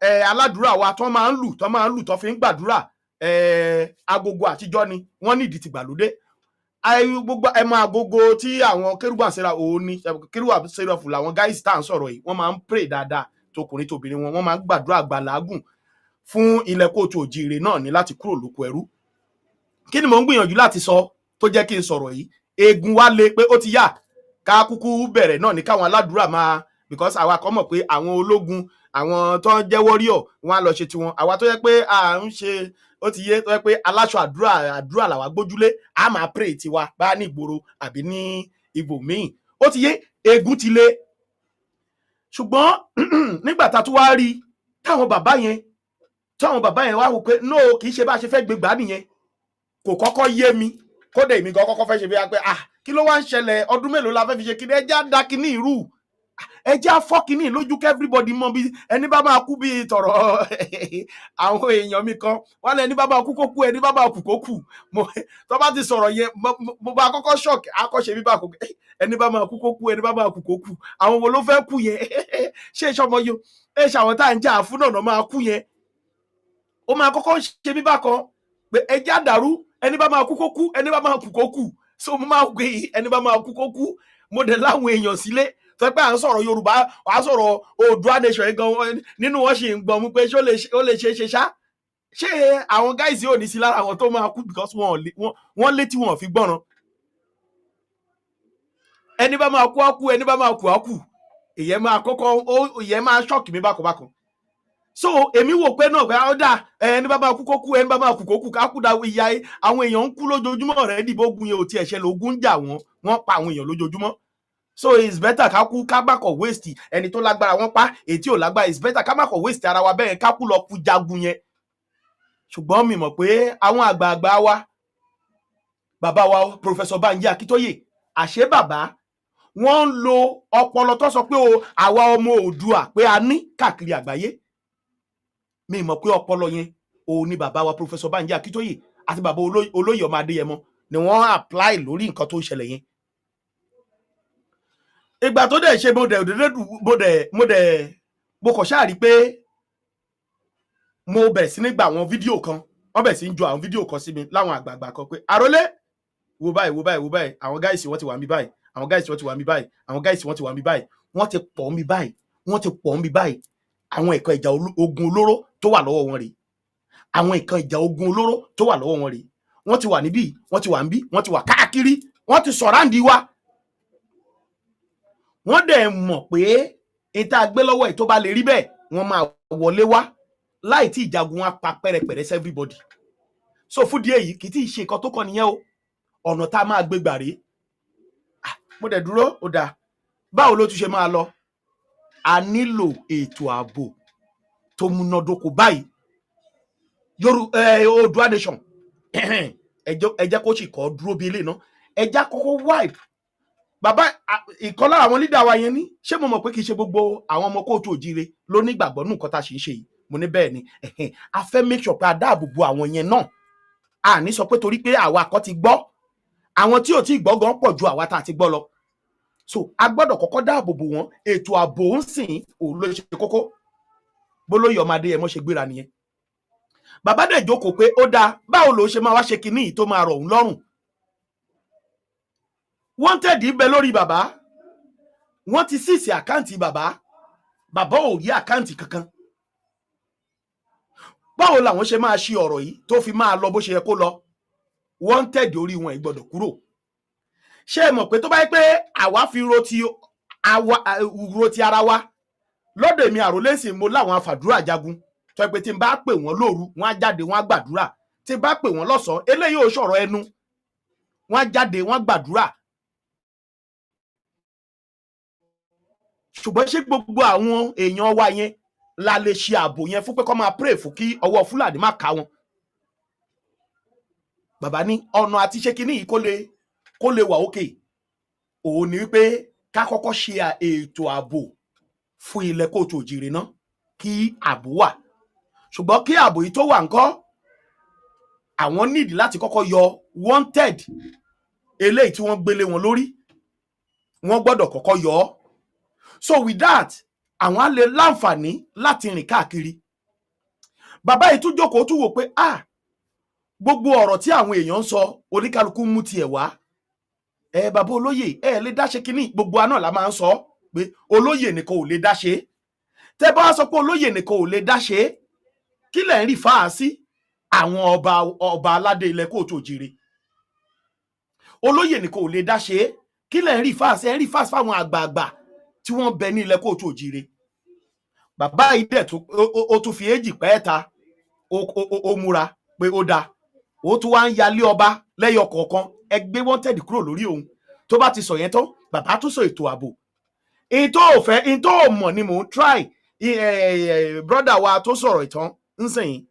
aládùúrà wa tó máa ń lù, tó fi ń gbàdúrà, agogo àtijọ́ ni wọ́n nídìí tìgbàlódé. Gbogbo ẹ mọ agogo tí àwọn kérúbù àṣẹra òun ni kérúbù àṣẹrọfù làwọn guys tá à ń sọ̀rọ̀ yìí. Wọ́n máa ń pray dáadáa, tọkùnrin tóbìnrin wọn, wọ́n máa ń gbàdúrà gbàlágùn fún ilẹ̀ kóòtù òjìire náà ní láti kúrò lóko ẹrú. Kí ni mò ń gbìyànjú láti sọ tó jẹ́ kí n sọ̀rọ̀ yìí? Eegun wa le pé ó ti yá, ká kúkú bẹ̀rẹ̀ náà ní káwọn aládùúrà máa, because àwa kan mọ̀ pé àwọn ológun, àwọn tó ń jẹ́ warrior, wọn á lọ ṣe tiwọn. Àwa tó yẹ pé à ń ṣe, ó ti yé, tó yẹ pé aláṣọ àdúrà, àdúrà làwa gbójúlé, a máa pray tiwa bá ní ìgboro àbí ní ibòmíì. Ó ti yé, eegun ti le. Ṣùgbọ́n nígbà tá a tún wá rí táwọn bàbá yẹn wá wò pé no, kì í ṣe bá a ṣe fẹ́ gbégbá nìyẹn, kò kọ́kọ́ yé mi. Kódà èmi gan kọ́kọ́ fẹ́ ṣe bí wá pé, ah, kí ló wá ń ṣẹlẹ̀? Ọdún mélòó la fẹ́ fi ṣe kíní? Ẹ jẹ́ á da kíní irú, ẹ jẹ́ á fọ́ kíní lójú kí everybody mọ bí ẹni bá máa kú. Bí tọ̀rọ̀ àwọn èèyàn mi kan wọ́n lé, ẹni bá máa kú kó kú, ẹni bá máa kú kó kú. Mo tó bá ti sọ̀rọ̀ yẹn, mo bá kọ́kọ́ shock akọ́ṣe bí bá kú, ẹni bá máa kú kó kú, ẹni bá máa kú kó kú. Àwọn wo ló fẹ́ kú yẹn? Ṣé ìṣọmọ yo ẹ ṣàwọn tá à ń jà fún náà máa kú yẹn? Ó máa kọ́kọ́ ṣe bí bákan pé ẹ jẹ́ àdàrú, ẹni bá máa kú kó kú, ẹni bá máa kú kó kú. So mo máa gbé ẹni bá máa kú kó kú. Mo dẹ̀ láwọn èèyàn sílé tó pé à ń sọ̀rọ̀ Yorùbá, à ń sọ̀rọ̀ Oòduà nation yẹn gan, nínú wọn sì ń gbọ́n mú pé ṣé ó lè ṣe é ṣe ṣá? Ṣé àwọn guys yóò ní sí lára àwọn tó máa kú? Because wọ́n létí, wọn ò fi gbọ́ràn. Ẹni bá máa kú á kú, ẹni bá máa kú á kú. Ìyẹn máa kọ́kọ́ ìyẹn máa shock mi bákanbákan. So èmi wò pé náà pé ó dà, ẹni bá máa kú kó kú, ẹni bá máa kú kó kú, ká kú da. Ìyá àwọn èèyàn ń kú lójoojúmọ́ rẹ̀ dìbò, ogun yẹn ò tiẹ̀ ṣẹlẹ̀, ogun ń jà wọ́n, wọ́n pa àwọn èèyàn lójoojúmọ́. So it's better ká kú, ká má kọ̀ waste. Ẹni tó lágbára wọ́n pa, èyí tí ò lágbára, it's better ká má kọ̀ waste ara wa bẹ́ẹ̀, ká kú lọ kú jagun yẹn. Ṣùgbọ́n mi mọ̀ pé àwọn àgbààgbà wa, bàbá wa Professor Banji Akíntóyè, àṣé bàbá wọ́n ń lo ọpọlọ tó sọ pé o àwa ọmọ Oòduà pé a ní káàkiri àgbáyé. Mi mọ̀ pé ọpọlọ yẹn òun ni bàbá wa Professor Banji Akíntóyè àti bàbá olóyè ọmọ Adéyẹmọ ni wọ́n apply lórí nǹkan tó ń ṣẹlẹ̀ yẹn. Ìgbà tó dẹ̀ ṣe, mo dẹ̀ mo kàn ṣáà rí pé mo bẹ̀rẹ̀ sí ní gba àwọn fídíò kan, wọ́n bẹ̀rẹ̀ sí ní ju àwọn fídíò kan sí mi láwọn àgbààgbà kan pé, "Àrólé, wo báyìí, wo báyìí, wo báyìí. Àwọn guys wọ́n ti wà mí báyìí, àwọn guys wọ́n ti wà mí báyìí, àwọn guys wọ́n ti wà mí báyìí, wọ́n ti pọ̀ mí báyìí, wọ́n ti pọ̀ mí báyìí. Àwọn nǹkan ìjà ogun olóró tó wà lọ́wọ́ wọn rèé, àwọn nǹkan ìjà ogun olóró tó wà lọ́wọ́ wọn rèé. Wọ́n ti wà níbí, wọ́n ti wà níbí, wọ́n ti wà káàkiri, wọ́n ti surround wa." Wọ́n dẹ̀ mọ̀ pé ìta gbé lọ́wọ́ ẹ̀, tó bá lè rí bẹ́ẹ̀, wọ́n máa wọlé wá láì tí ìjagun wa pa pẹ́rẹpẹ̀rẹ sí everybody. So fún díẹ̀ yìí, kì í tí ì ṣe nǹkan tó kọ nìyẹn o, ọ̀nà tá a máa gbé gbà rèé. Ah, mo dẹ̀ dúró, ó dáa, báwo ló tún ṣe máa lọ? A nílò ètò ààbò tó múnádóko báyìí. Oòduà nation, ẹ jẹ́ kó sì kọ́ dúró bí eléyìí ná. Ẹ já kọ́kọ́ wipe bàbá ìkan lára àwọn leader wa yẹn ní. Ṣé mo mọ̀ pé kì í ṣe gbogbo àwọn ọmọ kóòtù òjíire ló ní ìgbàgbọ́ nù nǹkan tá a ṣe ń ṣe yìí? Mo ní bẹ́ẹ̀ ni. Ẹ̀hẹ́n, a fẹ́ make sure pé a dáàbò bo àwọn yẹn náà. A ní sọ pé torí pé àwa kọ́ ti gbọ́, àwọn tí ò tí ì gbọ́ gan pọ̀ ju àwa tá a ti gbọ́ lọ, so a gbọ́dọ̀ kọ́kọ́ dáàbò bò wọ́n. Ètò ààbò ń sìn òun ló ṣe kókó. Bólóyè ọmọ Adéyẹmọ ṣe gbéra nìyẹn. Bàbá dẹ̀ jókòó pé ó dáa, báwo ló ṣe máa wá ṣe kinní yìí tó máa rọ̀ òun lọ́rùn? Wanted bẹ lórí bàbá, wọ́n ti seize account bàbá, bàbá ò rí account kankan. Báwo làwọn ṣe máa ṣe ọ̀rọ̀ yìí tó fi máa lọ bó ṣe yẹ kó lọ? Wanted orí wọn ì gbọ́dọ̀ kúrò. Ṣé ẹ mọ̀ pé tó bá yẹ pé àwa fi ro ti àwa ro ti ara wa lọ́dọ̀ èmi àròlé sìn, mo láwọn afàdúrà jagun tó yẹ pé tí n bá pè wọ́n lóru, wọ́n á jáde, wọ́n á gbàdúrà. Tí n bá pè wọ́n lọ́sàn-án, eléyìí ò sọ̀rọ̀ ẹnu, wọ́n á jáde, wọ́n á gbàdúrà. Ṣùgbọ́n ṣé gbogbo àwọn èèyàn wa yẹn la lè ṣe ààbò yẹn fún pé kó máa pray fún kí ọwọ́ Fúlàní má ká wọn? Bàbá ní ọ̀nà àti ṣe kinní yìí kó lè wà òkè òun ni wípé ká kọ́kọ́ ṣe ètò ààbò fún ilẹ̀ kóòtù òjìrè náà, kí ààbò wà. Ṣùgbọ́n kí ààbò yìí tó wà ńkọ́, àwọn nídìí láti kọ́kọ́ yọ wanted eléyìí tí wọ́n gbélé wọn lórí. Wọ́n gbọ́dọ̀ kọ́kọ́ yọ ọ́. So with that, àwọn á lè láǹfààní láti rìn káàkiri. Bàbá yìí tún jókòó, tún wò pé, ah, gbogbo ọ̀rọ̀ tí àwọn èèyàn ń sọ, oníkálukú mú tiẹ̀ wá. Ẹ bàbá olóyè, ẹ lè dáṣe kínní. Gbogbo wa náà la máa ń sọ pé olóyè nìkan ò lè dáṣe. Tẹ bá wá sọ pé olóyè nìkan ò lè dáṣe, kí lẹ̀ ń rí fáà sí àwọn ọba aládé ilẹ̀ kóòtù òjìrè? Olóyè nìkan ò lè dáṣe, kí lẹ̀ ń rí fáà sí? Ẹ̀ ń rí fáà sí fáwọn àgbààgbà tí wọ́n bẹ ní ilẹ̀ kóòtù òjìrè. Bàbá yìí dẹ̀ tún ó tún fi èjì pẹ́ẹ́ta, ó múra pé ó dáa, ó tún wá ń yalé ọba lẹ́yọ kọ̀ọ̀kan. Ẹ gbé wanted kúrò lórí òun. Tó bá ti sọ yẹn tán, bàbá tún sọ ètò ààbò. Ìyìn tó ò fẹ́, ìyìn tó ò mọ̀ ni mò ń try. Brother wa tó sọ̀rọ̀ ìtàn ńsìn,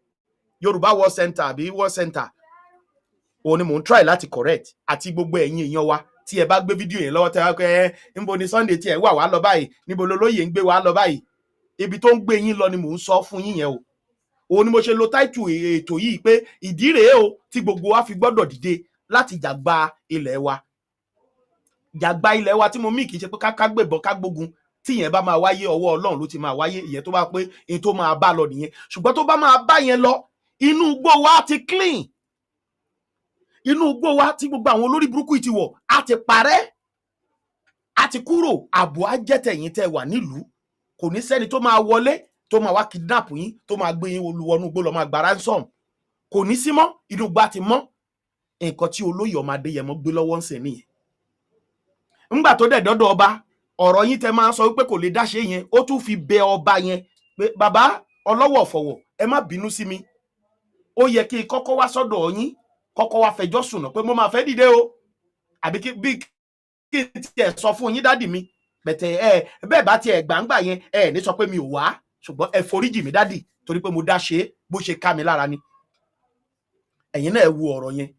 Yorùbá World Center àbí World Center, òun ni mò ń try láti correct, àti gbogbo ẹ̀yin èèyàn wa tí ẹ bá gbé fídíò yẹn lọ́wọ́, tẹ́ wá pé ẹ níbo ni Sunday tí ẹ wà wá lọ báyìí, níbo lolóyè ń gbé wá lọ báyìí? Ibi tó ń gbé yín lọ ni mò ń sọ fún yín yẹn o. Òun ni mo ṣe lo táìtù ètò yìí pé ìdí rèé o tí gbogbo wa fi gbọ́dọ̀ dìde láti jàgbá ilẹ̀ wa. Jàgbá ilẹ̀ wa tí mo mí, kì í ṣe pé ká gbébọn, ká gbógun. Tí ìyẹn bá máa wáyé, ọwọ́ Ọlọ́run ló ti máa wáyé. Ìyẹn tó bá pé ìyẹn tó máa bá lọ nìyẹn. Ṣùgbọ́n tó bá máa bá yẹn lọ, inú igbó wa ti clean, inú igbó wa tí gbogbo àwọn olórí burúkú yìí ti wọ̀ á ti parẹ́, á ti kúrò. Ààbò á jẹ́ tẹ̀yìn tẹ́ wà nílùú. Kò ní sẹ́ni tó máa wọlé, tó máa wá kidnap yín, tó máa gbé yín wọnú igbó lọ máa gba ransom. Kò ní sí mọ́, inú igbó ti mọ́. Nǹkan tí olóyè ọmọ Adéyẹmọ gbé lọ́wọ́ ń sìn nìyẹn. Ńgbà tó dẹ̀ dọ́dọ̀ ọba, ọ̀rọ̀ yín tẹ máa ń sọ wípé kò lè dáṣe yẹn, ó tún fi bẹ ọba yẹn pé, bàbá ọlọ́wọ̀ fọ̀wọ̀, ẹ má bínú sí mi, ó yẹ kí n kọ́kọ́ wá sọ́dọ̀ yín, kọ́kọ́ wá fẹjọ́ sùn náà pé mo máa fẹ́ dìde o, àbí kí bí kí n tiẹ̀ sọ fún yín, daddy mi. Bẹ̀tẹ̀ ẹ bẹ́ẹ̀ bá tiẹ̀ gbàǹgbà yẹn, ẹ ní sọ pé mi ò wá, ṣùgbọ́n ẹ foríjì mi, daddy, torí pé mo dá ṣe bó ṣe ká mi lára ni. Ẹ̀yin náà ẹ wo ọ̀rọ̀ yẹn.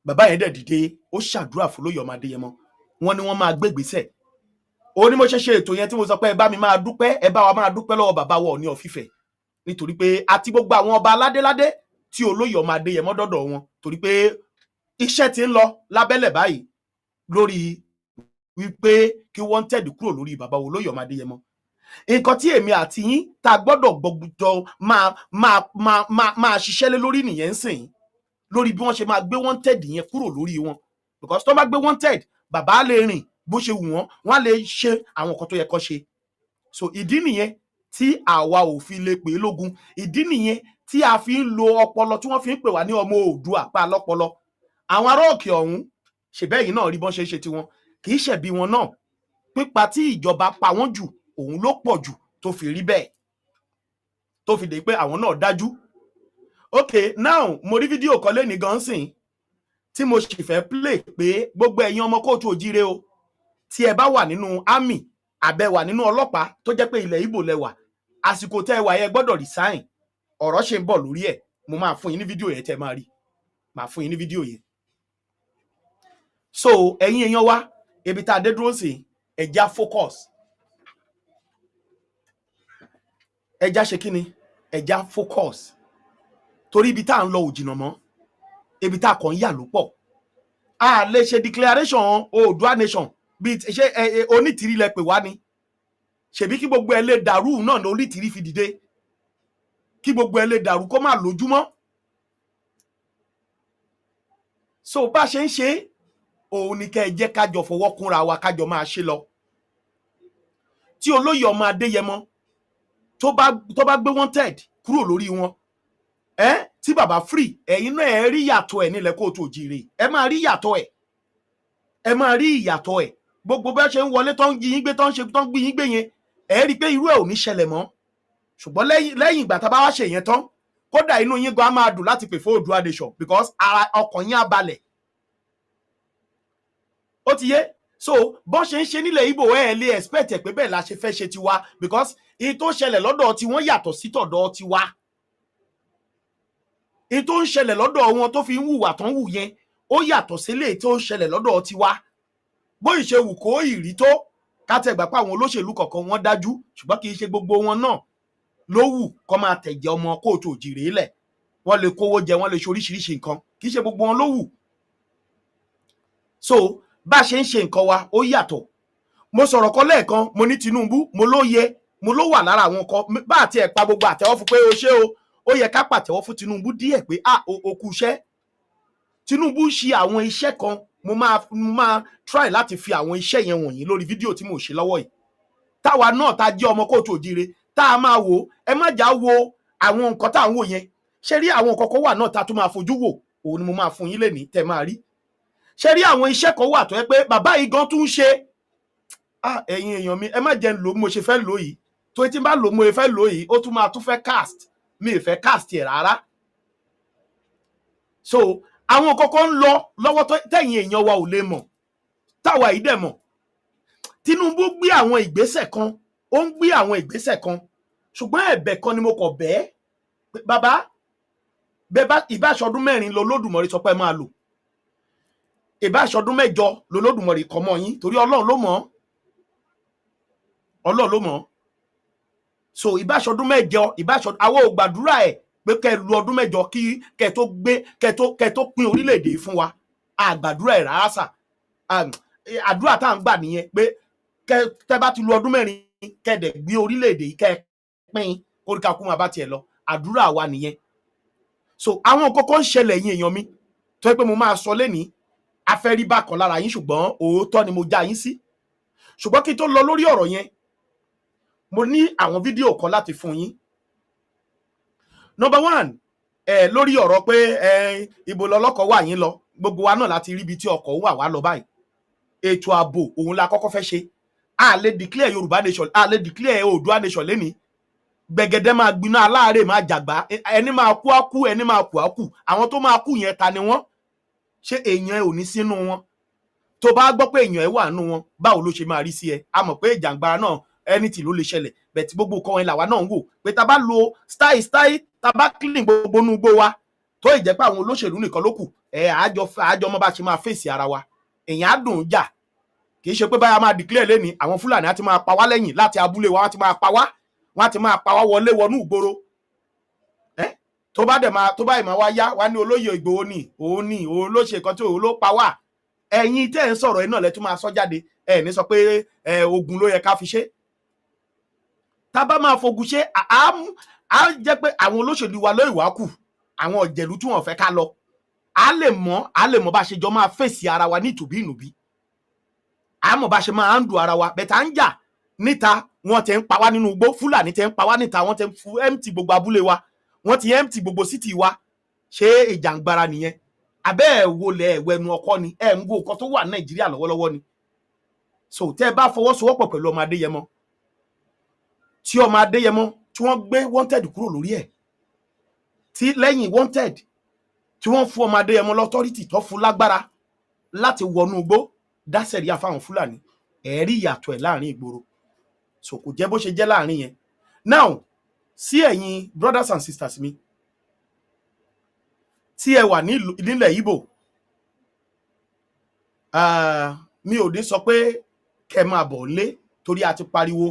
Bàbá yẹn dẹ̀ dìde, ó ṣàdúrà fún lóyè ọmọ Adéyẹmọ. Wọ́n ní wọ́n máa gbégbèsè. Ó ní mo ṣe ṣe ètò yẹn tí mo sọ pé ẹ bá mi máa dúpẹ́, ẹ bá wa máa dúpẹ́ lọ́wọ́ bàbá wa Ọọ̀ni of Ifẹ̀, nítorí pé àti gbogbo àwọn ọba aládéládé tí olóyè ọmọ Adéyẹmọ dọ́dọ̀ wọn, torí pé iṣẹ́ ti ń lọ lábẹ́lẹ̀ báyìí lórí wípé kí wọ́n tẹ̀dí kúrò lórí bàbá olóyè ọmọ Adéyẹmọ. Nǹkan tí èmi àti yín tá a gbọ́dọ̀ gbọ́dọ̀ máa ṣiṣẹ́ lé lórí nìyẹn ń sìn, lórí bí wọ́n ṣe máa gbé wanted yẹn kúrò lórí wọn, because tó bá gbé wanted, bàbá lè rìn bó ṣe wù wọ́n, wọ́n á lè ṣe àwọn nǹkan tó yẹ kó ṣe. So ìdí nìyẹn tí àwa ò fi lè pè é lógun. Ìdí nìyẹn tí a fi ń lo ọpọlọ, tí wọ́n fi ń pè wá ní ọmọ Oòduà pa lọ́pọlọ. Àwọn ará òkè ọ̀hún ṣèbẹ́yìn náà rí bọ́n ṣe ń ṣe tiwọn, kì í ṣẹ̀bi wọn náà. Pípa tí ìjọba pa wọ́n jù, òun ló pọ̀ jù tó fi rí bẹ́ẹ̀, tó fi dé pé àwọn náà dájú. Ok, now mo rí fídíò kan lẹ́ni gan sìn tí mo sì fẹ́ play pé gbogbo ẹ̀yin ọmọ kóòtù òjíire o, tí ẹ bá wà nínú army àbẹ wà nínú ọlọ́pàá, tó jẹ́ pé ilẹ̀ Ìgbò lẹ wà, àsìkò tẹ́ ẹ wà yẹn gbọ́dọ̀ resign. Ọ̀rọ̀ ṣe ń bọ̀ lórí ẹ̀. Mo máa fún yín ní fídíò yẹn, tẹ́ máa rí, máa fún yín ní fídíò yẹn. So ẹ̀yin èèyàn wa, ibi tá a dé dúró sí, ẹ já focus, ẹ já ṣe kíni, Ẹ jẹ́ á focus, torí ibi tá à ń lọ ò jìnnà mọ́, ibi tá a kàn ń yà ló pọ̀. A lè ṣe declaration Oòduà nation bíi ṣé ẹ ẹ Onítìrí lẹ pè wá ni? Ṣèbí kí gbogbo ẹ lè dàrú náà ní Onítìrí fi dìde, kí gbogbo ẹ lè dàrú, kó má lójúmọ́. So bá ṣe ń ṣe òun ni kẹ́ ẹ jẹ́ kájọ fọwọ́ kúnra wa, kájọ máa ṣe lọ. Tí olóyè ọmọ Adéyẹmọ tó bá gbé wanted kúrò lórí wọn, ẹ tí bàbá free, ẹ̀yin náà ẹ rí yàtọ̀ ẹ̀ nílẹ̀ kóòtù òjìrè. Ẹ máa rí yàtọ̀ ẹ̀, ẹ máa rí ìyàtọ̀ ẹ̀. Gbogbo bẹ́ẹ̀ ṣe ń wọlé tó ń jí yín gbé, tó ń ṣe, tó ń gbé yín gbé yẹn, ẹ rí i pé irú ẹ̀ ò ní ṣẹlẹ̀ mọ́. Ṣùgbọ́n lẹ́yìn ìgbà tá a bá wá ṣe yẹn tán, kódà inú yín gan á máa dùn láti pè fún Oòduà nation, because ara ọkàn yín á balẹ̀. Ó ti yé. So bọ́n ṣe ń ṣe nílẹ̀ Ìgbò, ẹ̀ lè expect ẹ̀ pé bẹ́ẹ̀ la ṣe fẹ́ ṣe tiwa, because èyí tó ṣẹlẹ̀ lọ́dọ̀ tiwọn yàtọ̀ sí tọ̀dọ̀ tiwa. Èyí tó ń ṣẹlẹ̀ lọ́dọ̀ wọn tó fi ń hùwà tó ń hù yẹn, ó yàtọ̀ sílé tó ń ṣẹlẹ̀ lọ́dọ̀ tiwa. Bóyì ṣe wù kó ìrí tó, kátẹ̀gbà pé àwọn olóṣèlú kọ̀ọ̀kan wọn dájú, ṣùgbọ́n kì í ṣe gbogbo wọn náà ló wù kó máa tẹ̀jẹ̀ ọmọ kóòtù òjìrè lẹ̀. Wọ́n lè kówó jẹ, wọ́n lè ṣe oríṣiríṣi nǹkan, kì í ṣe gbogbo wọn ló wù. So bá a ṣe ń ṣe nǹkan wa, ó yàtọ̀. Mo sọ̀rọ̀ kan lẹ́ẹ̀kan, mo ní Tinubu, mo ló yẹ, mo ló wà lára àwọn kan bá àti ẹ̀ pa gbogbo àtẹ́wọ́ fún pé o ṣé o. Ó yẹ ká pàtẹ́wọ́ fún Tinubu díẹ̀ pé a ò kú iṣẹ́. Tinubu ṣe àwọn iṣẹ́ kan. Mo máa try láti fi àwọn iṣẹ́ yẹn wọ̀nyí lórí fídíò tí mo ṣe lọ́wọ́ yìí, táwa náà ta jẹ́ ọmọ kóòtù òjire tá a máa wò. Ẹ má jà wo àwọn nǹkan tá à ń wò yẹn. Ṣé rí àwọn nǹkan kan wà náà tá a tún máa fojú wò, òun ni mo máa fún yín lénìí tẹ́ máa rí. Ṣé rí àwọn iṣẹ́ kan wà tó yẹ pé bàbá yìí gan tún ń ṣe? Ah, ẹ̀yin èèyàn mi, ẹ má jẹ́ ń lò bí mo ṣe fẹ́ lò yìí, tó tí n bá lò mo ṣe fẹ́ lò yìí, ó tún máa tún fẹ́ cast mi ì fẹ́ cast ẹ̀ rárá. So àwọn kọ̀ọ̀kan ń lọ lọ́wọ́ tẹ̀yin èèyàn wa ò lè mọ̀, táwa yìí dẹ̀ mọ̀. Tinubu gbé àwọn ìgbésẹ̀ kan, ó ń gbé àwọn ìgbésẹ̀ kan, ṣùgbọ́n ẹ̀bẹ̀ kan ni mo kọ̀ bẹ́ẹ̀ pé bàbá bẹ́ẹ̀ bá ìbáṣọdún 4 lọ Olódùmarè sọ pé ẹ máa lò, ìbáṣọdún 8 lolódùmarè kọ mọ́ yín, torí Ọlọ́run ló mọ̀, Ọlọ́run ló mọ̀. So ìbáṣọdún 8, ìbáṣọdún, àwọn ò gbàdúrà ẹ̀ pé kẹ́ ẹ lu ọdún 8 kí kẹ́ ẹ tó gbé, kẹ́ ẹ tó pín orílẹ̀-èdè yìí fún wa. Àgbàdúrà ẹ̀ rárá sà. Àdúrà tá à ń gbà nìyẹn pé kẹ́ tẹ́ bá ti lu ọdún 4, kẹ́ ẹ dẹ̀ gbé orílẹ̀-èdè yìí, kẹ́ ẹ pín, kóríkàkú máa bá tiẹ̀ lọ. Àdúrà wa nìyẹn. So àwọn kókó ń ṣẹlẹ̀ yín èèyàn mi, tó yẹ pé mo máa sọ lénìí, afẹ́rí bákan lára yín, ṣùgbọ́n òótọ́ ni mo já yín sí. Ṣùgbọ́n kí n tó lọ lórí ọ̀rọ̀ yẹn, mo ní àwọn fídíò kan láti fún yín. Number one, ẹ lórí ọ̀rọ̀ pé ẹ ibo lọlọ́kọ̀ wà yín lọ, gbogbo wa náà láti ríbi tí ọkọ̀ wà wá lọ báyìí. Ètò ààbò òun la kọ́kọ́ fẹ́ ṣe. A lè declare Yorùbá nation, a lè declare Oòduà nation lénìí. Gbẹ̀gẹ̀dẹ̀ máa gbiná, aláàárẹ̀ máa jàgbá, ẹni máa kú á kú, ẹni máa kú á kú. Àwọn tó máa kú yẹn, ta ni wọ́n? Ṣé èèyàn ẹ ò ní sínú wọn? Tó bá gbọ́ pé èèyàn ẹ wà nínú wọn, báwo ló ṣe máa rí sí ẹ? A mọ̀ pé ìjàngbara náà, anything ló lè ṣẹlẹ̀ bẹ́ẹ̀ tí gbogbo nǹkan ẹ̀ làwa náà ń wò pé tá a bá lo style style, tá a bá clean gbogbo inú igbó wa, tó ì jẹ́ pé àwọn olóṣèlú nìkan ló kù, ẹ àjọ mọ́ bá ṣe máa fèsì ara wa. Èèyàn á dùn ún jà. Kì í ṣe pé báyà máa declare lẹ́ni, àwọn Fúlàní á ti máa pa wá lẹ́yìn láti abúlé wa, wọ́n á ti máa pa wá, wọ́n á ti máa pa wá wọlé wọnú ìgboro. Ẹ́ tó bá dẹ̀ máa tó báyìí máa wá yá wá ní olóyè Ìgbòho ni òun, ni òun ló ṣe nǹkan tí òun ló pa wá. Ẹ̀yin tẹ́ ẹ̀ ń sọ̀rọ̀ ẹ̀ náà lẹ tún máa sọ jáde. Ẹ̀ ní sọ pé ẹ ogun ló yẹ ká fi ṣe. Tá a bá máa fogun ṣe, á jẹ́ pé àwọn olóṣèlú wa ló ìwà kù, àwọn ọ̀jẹ̀lú tí wọ́n fẹ́ ká lọ, á lè mọ̀ bá ṣe jọ máa fèsì ara wa ní ìtùbí ìnùbí, á mọ̀ bá ṣe máa ń dù ara wa bẹ̀tà ń jà níta. Wọ́n ti ń pa wá nínú igbó, Fúlàní ti ń pa wá níta, wọ́n ti ń empty gbogbo abúlé wa, wọ́n ti empty gbogbo city wa. Ṣé ìjàngbara nìyẹn? Abẹ́ ẹ̀ wo lẹ̀ ẹ̀wẹ̀nu ọkọ ni ẹ̀ ń wo nǹkan tó wà Nàìjíríà lọ́wọ́lọ́wọ́ ni. So tẹ́ ẹ bá fọwọ́sowọ́pọ̀ pẹ̀lú ọmọ Adéyẹmọ, tí ọmọ Adéyẹmọ tí wọ́n gbé wanted kúrò lórí ẹ̀, tí lẹ́yìn wanted tí wọ́n fún ọmọ Adéyẹmọ l'authority, tó fún lágbára láti wọnú igbó dá sẹ̀ríà fáwọn Fúlàní, ẹ̀rí ìyàtọ̀ ẹ̀ láàrin ìgboro. So kò jẹ́ bó ṣe jẹ́ láàrin yẹn. Now, sí ẹ̀yin brothers and sisters mi tí ẹ wà nílẹ̀ Ìgbò, mi ò ní sọ pé kẹ́ máa bọ̀ lé, torí a ti pariwo,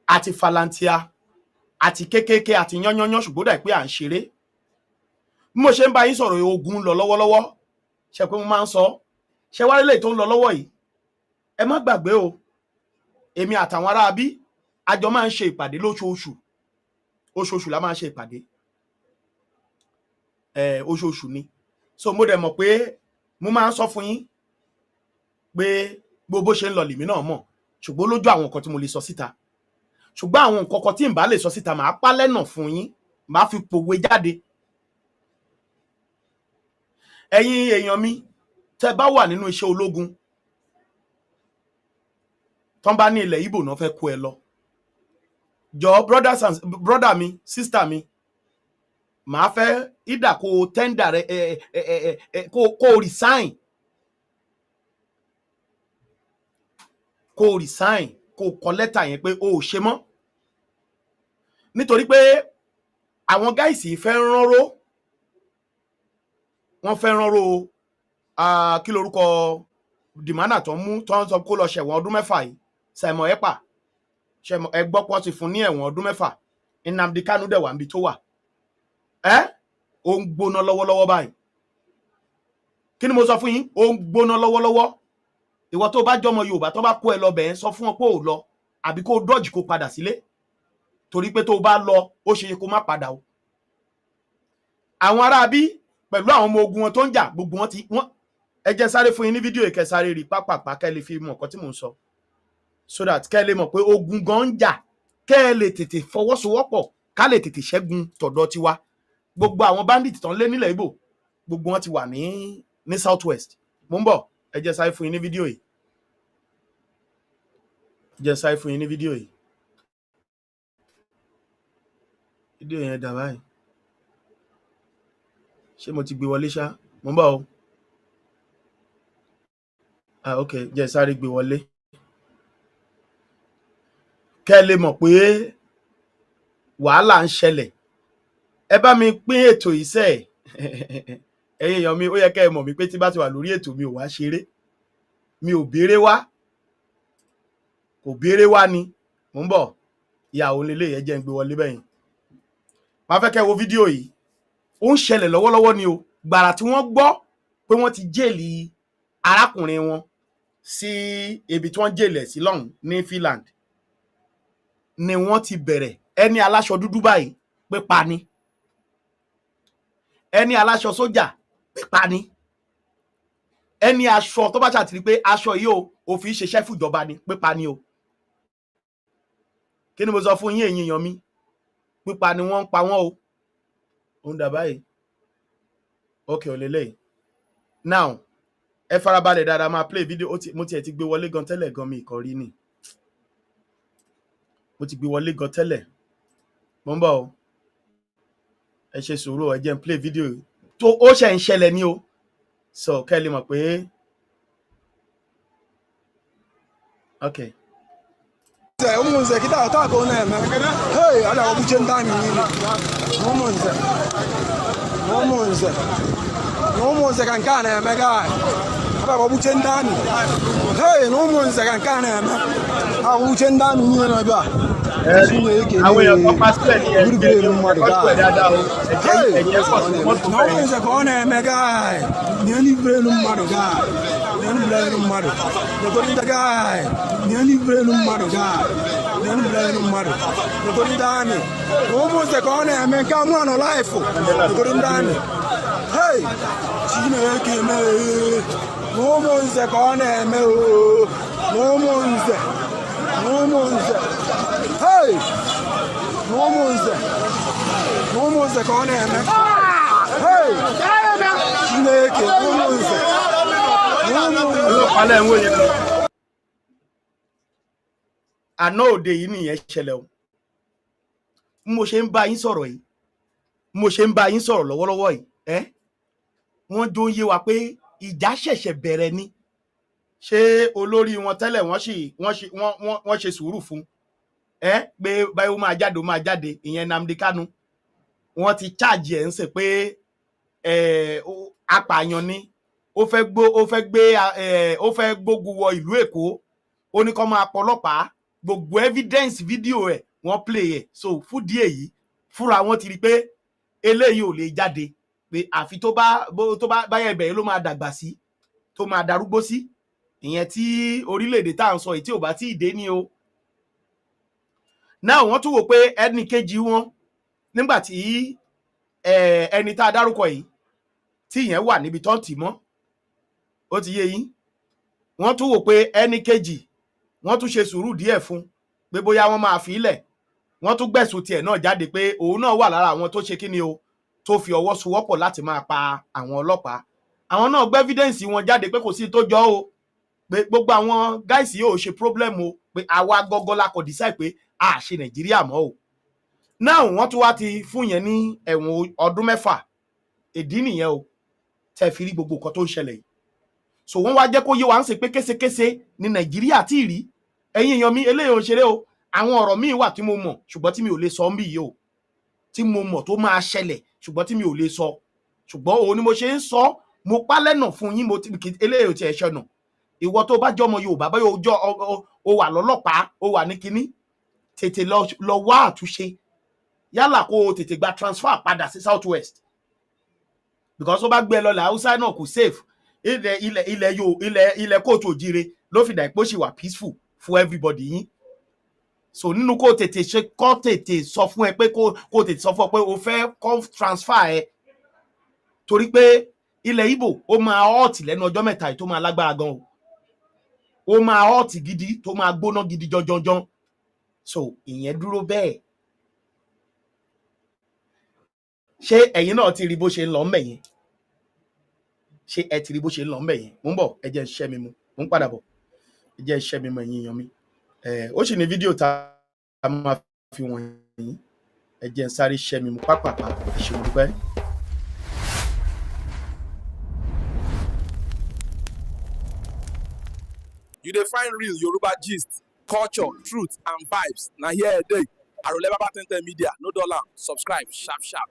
a ti falantia. Àti kékeré àti yányányán, ṣùgbọ́n dà pé à ń ṣeré. Bí mo ṣe ń bá yín sọ̀rọ̀, ogun ń lọ lọ́wọ́lọ́wọ́. Ṣe pé mo máa ń sọ ṣe wá lélẹ̀ tó ń lọ lọ́wọ́ yìí? Ẹ má gbàgbé o, èmi àtàwọn ará bí a jọ máa ń ṣe ìpàdé lóṣooṣù. Oṣooṣù la máa ń ṣe ìpàdé ẹ, oṣooṣù ni. So mo dẹ̀ mọ̀ pé mo máa ń sọ fún yín pé gbogbo ṣe ń lọ lèmi náà mọ̀, ṣùgbọ́n lójú àwọn nǹkan tí mo lè sọ síta, ṣùgbọ́n àwọn nǹkan kan tí n bá lè sọ síta, màá pa lẹ́nà fún yín, màá fi pòwe jáde. Ẹ̀yin èèyàn mi, tẹ́ bá wà nínú iṣẹ́ ológun, tán bá ní ilẹ̀ Ìgbò náà fẹ́ kó ẹ lọ, jọ, brothers and brother mi, sister mi, màá fẹ́ ìdà kó o tender rẹ ẹ ẹ ẹ ẹ kó o resign, kó o resign, kó o kọ lẹ́tà yẹn pé o ò ṣe mọ́, nítorí pé àwọn guys fẹ́ ránró, wọ́n fẹ́ ránró. Kí lorúkọ dìmánà tó ń mú tó ń sọ kó lọ ṣẹ̀wọ̀n ọdún 6 yìí? Simon Ekpa. Ẹ gbọ́ pọ́n ti fún ní ẹ̀wọ̀n ọdún 6. Nnamdi Kanu dẹ̀ wà níbi tó wà. Ẹ́ ó ń gbóná lọ́wọ́lọ́wọ́ báyìí. Kí ni mo sọ fún yín? Ó ń gbóná lọ́wọ́lọ́wọ́. Ìwọ tó bá jọmọ Yorùbá, tó bá kó ẹ lọ bẹ̀ẹ́, sọ fún wọn pé ò lọ, àbí kó dọ́jì kó padà sílé, torí pé tó bá lọ, ó ṣe é kó má padà o. Àwọn aráabí pẹ̀lú àwọn ọmọ ogun wọn tó ń jà, gbogbo wọn ti wọn. Ẹ jẹ́ sáré fún yín ní fídíò yìí, sáré rí pápápá, kẹ́ lè fi mọ̀ nǹkan tí mò ń sọ, so that kẹ́ lè mọ̀ pé ogun gan ń jà, kẹ́ ẹ lè tètè fọwọ́sowọ́pọ̀, ká lè tètè ṣẹ́gun tọ̀dọ̀ tiwa. Gbogbo àwọn bandit tán lé nílẹ̀ Ìgbò, gbogbo wọn ti wà ní South West. Mo ń bọ̀, ẹ jẹ́ sáré fún yín ní fídíò yìí, ẹ jẹ́ sáré fún yín ní fídíò yìí. Fídíò yẹn dà báyìí? Ṣé mo ti gbé wọlé ṣá? Mo ń bọ̀ o. Ah, ok, jẹ́ sáré gbé wọlé kẹ́ ẹ lè mọ̀ pé wàhálà ń ṣẹlẹ̀. Ẹ bá mi pín ètò yìí sẹ́ẹ̀. Ẹ̀yin èèyàn mi, ó yẹ kẹ́ ẹ mọ̀ mí pé tí bá ti wà lórí ètò, mi ò wá ṣeré, mi ò béèrè wá, kò béèrè wá ni. Mò ń bọ̀, ìyàwó lélẹ̀, ẹ jẹ́ ń gbé wọlé bẹ́yìn. Máa fẹ́ kẹ́ wo fídíò yìí. Ó ń ṣẹlẹ̀ lọ́wọ́lọ́wọ́ ni o. Gbàrà tí wọ́n gbọ́ pé wọ́n ti jail arákùnrin wọn sí ibi tí wọ́n jail ẹ̀ sí lọ́hùn ní Finland ni wọ́n ti bẹ̀rẹ̀. Ẹni aláṣọ dúdú báyìí, pípa ni. Ẹni aláṣọ sójà, pípa ni. Ẹni aṣọ tó bá ṣàtìrí pé aṣọ yìí o, òfin ṣiṣẹ́ fúnjọba ni, pípa ni o. Kí ni mo sọ fún yín, èyí èèyàn mi? Pípa ni wọ́n ń pa wọ́n o. Ó ń dà báyìí. Ok, ò lélẹ́yìí. Now, ẹ farabalẹ̀ dáadáa, máa play video. Mo tiẹ̀ ti gbé wọlé gan tẹ́lẹ̀ gan, mi ìkọ̀ rí ni. Mo ti gbé wọlé gan tẹ́lẹ̀. Mo ń bọ̀ o, ẹ ṣe sùúrù, ẹ jẹ́ n play video yìí tó ó ṣe ń ṣẹlẹ̀ ní o, so kẹ́ ẹ lè mọ̀ pé ok. Ụmụnze kịta taa ka ọ na-eme. Hei, a na-agbagbuche ndị amị niile n'Ụmụnze, n'Ụmụnze, n'Ụmụnze ka nke a na-eme. Gaa, a na-agbagbuche ndị amị. Hei, n'Ụmụnze ka nke a na-eme. A agbagbuche ndị amị niile nọ ebe a. Chineke. Àwọn èèyàn kan pa sílẹ̀ ní Gburugburu mmadụ ẹ̀jẹ̀ gaa. ẹ̀jẹ̀ dáadáa o. Hey! Ẹ̀jẹ̀ pọ̀ sí mọ́tò Na bẹ́ẹ̀. Ụmụnze ka ọ na-eme. Gaa, n'elu mmadụ, gaa, n'elu mmadụ, n'elu ndị gaa, n'elu mmadụ, gaa, n'elu mmadụ, n'elu ndị amị. Na Ụmụnze ka ọ na-eme nke a. Mụ nọ live, n'elu ndị amị. Hey, Chineke mee! Na Ụmụnze ka ọ na-eme oo, na Ụmụnze, na Ụmụnze. Hey, na Ụmụnze, na Ụmụnze ka ọ na-eme. Hey, Chineke, Ụmụnze, na Ụmụnze. Ọlọ́pàá lẹ́ ń wò yẹn. Àná òde yìí nìyẹn ṣẹlẹ̀ o. Bí mo ṣe ń bá yín sọ̀rọ̀ yìí, bí mo ṣe ń bá yín sọ̀rọ̀ lọ́wọ́lọ́wọ́ yìí, ẹ́ wọ́n jó ń yé wa pé ìjà ṣẹ̀ṣẹ̀ bẹ̀rẹ̀ ni. Ṣé olórí wọn tẹ́lẹ̀, wọ́n sì wọ́n ṣe wọ́n wọ́n wọ́n ṣe sùúrù fún ẹ pé báyìí ó máa jáde, ó máa jáde. Ìyẹn Nnamdi Kanu, wọ́n ti charge ẹ̀ ń sè pé ẹ apààyàn ni, ó fẹ́ gbógun wọ ìlú Èkó, ó ní kó máa pọlọ́pàá. Gbogbo evidence fídíò ẹ̀. Wọ́n play ẹ̀. So fún díẹ̀ yìí, fúnra wọn ti rí i pé eléyìí ò lè jáde, pé àfi tó bá báyà ibẹ̀ ló máa dàgbà sí, tó máa darúgbó sí. Ìyẹn tí orílẹ̀-èdè tá à ń sọ yìí tí ò bá tí ì dé ní o. Náà wọ́n tún wò pé ẹnì kejì wọn, nígbà tí ẹni tá a dárúkọ yìí, tí ìyẹn wà níbi tó ń tì mọ́, ó ti yé yín. Wọ́n tún wò pé ẹnì kejì, wọ́n tún ṣe sùúrù díẹ̀ fún pé bóyá wọ́n máa fi í lẹ̀. Wọ́n tún gbẹ̀sùn tiẹ̀ náà jáde pé òun náà wà lára àwọn tó ṣe kí ni o, tó fi ọwọ́ sowọ́pọ̀ láti máa pa àwọn ọlọ́pàá. Àwọn náà gbé evidence wọn jáde pé kò sí tó jọ o, pé gbogbo àwọn guys yóò ṣe problem o, pé àwa gọ́gọ́ la kò decide pé a ṣe Nàìjíríà mọ́ o. Náà wọ́n tún wá ti fún yẹn ní ẹ̀wọ̀n ọdún 6. Ìdí nìyẹn o tẹ́ fi rí gbogbo nǹkan tó ń ṣẹlẹ̀ yìí. So wọ́n wá jẹ́ kó yé wa ń sè pé késekése ní Nàìjíríà tí ì rí. Ẹ̀yin èèyàn mi, eléyìí ò ń ṣeré o. Àwọn ọ̀rọ̀ míì wà tí mo mọ̀, ṣùgbọ́n tí mi ò lè sọ ń bì yìí o, tí mo mọ̀ tó máa ṣẹlẹ̀, ṣùgbọ́n tí mi ò lè sọ. Ṣùgbọ́n òun ni mo ṣe ń sọ, mo pa lẹ́nà fún yín. Mo ti eléyìí ò tiẹ̀ ṣọnà. Ìwọ tó bá jọmọ Yorùbá, báyọ̀ ọjọ́ o wà lọ́lọ́pàá, o wà ní kinní, tètè lọ wá àtúnṣe. Yálà kó o tètè gba transfer padà sí South West, because ó bá gbé ẹ lọ lẹ̀ Haúsá náà, kò safe. Ilẹ̀ yóò ilẹ̀ kóòtù òjire ló fi dà pé ó sì wà peaceful fún everybody yín. So nínú kó tètè ṣe, kó tètè sọ fún ẹ pé kó tètè sọ fún ọ pé o fẹ́ kó transfer ẹ, torí pé ilẹ̀ Ìgbò, ó máa hot lẹ́nu ọjọ́ mẹ́ta yìí, tó máa lágbára gan o. Ó máa hot gidi, tó máa gbóná gidi jọjọjọ. So ìyẹn dúró bẹ́ẹ̀. Ṣé ẹ̀yin náà ti rí bó ṣe ń lọ ńbẹ̀ yẹn? Ṣé ẹ ti rí bó ṣe ń lọ ńbẹ̀ yẹn? Mo ń bọ̀, ẹ jẹ́ ń ṣẹ́ mi mu. Mo ń padà bọ̀, ẹ jẹ́ ń ṣẹ́ mi mu. Ẹ̀yin èèyàn mi, ó sì ní fídíò tá a máa fi wọ̀nyí. Ẹ jẹ́ ń sáré ṣẹ́ mi mu pápápá. Ẹ ṣé, mo dúpẹ́. You dey find real Yoruba gist, culture, truth and vibes. Na here e dey. Arole Baba Ten Ten Media, no dull am. Subscribe sharp sharp.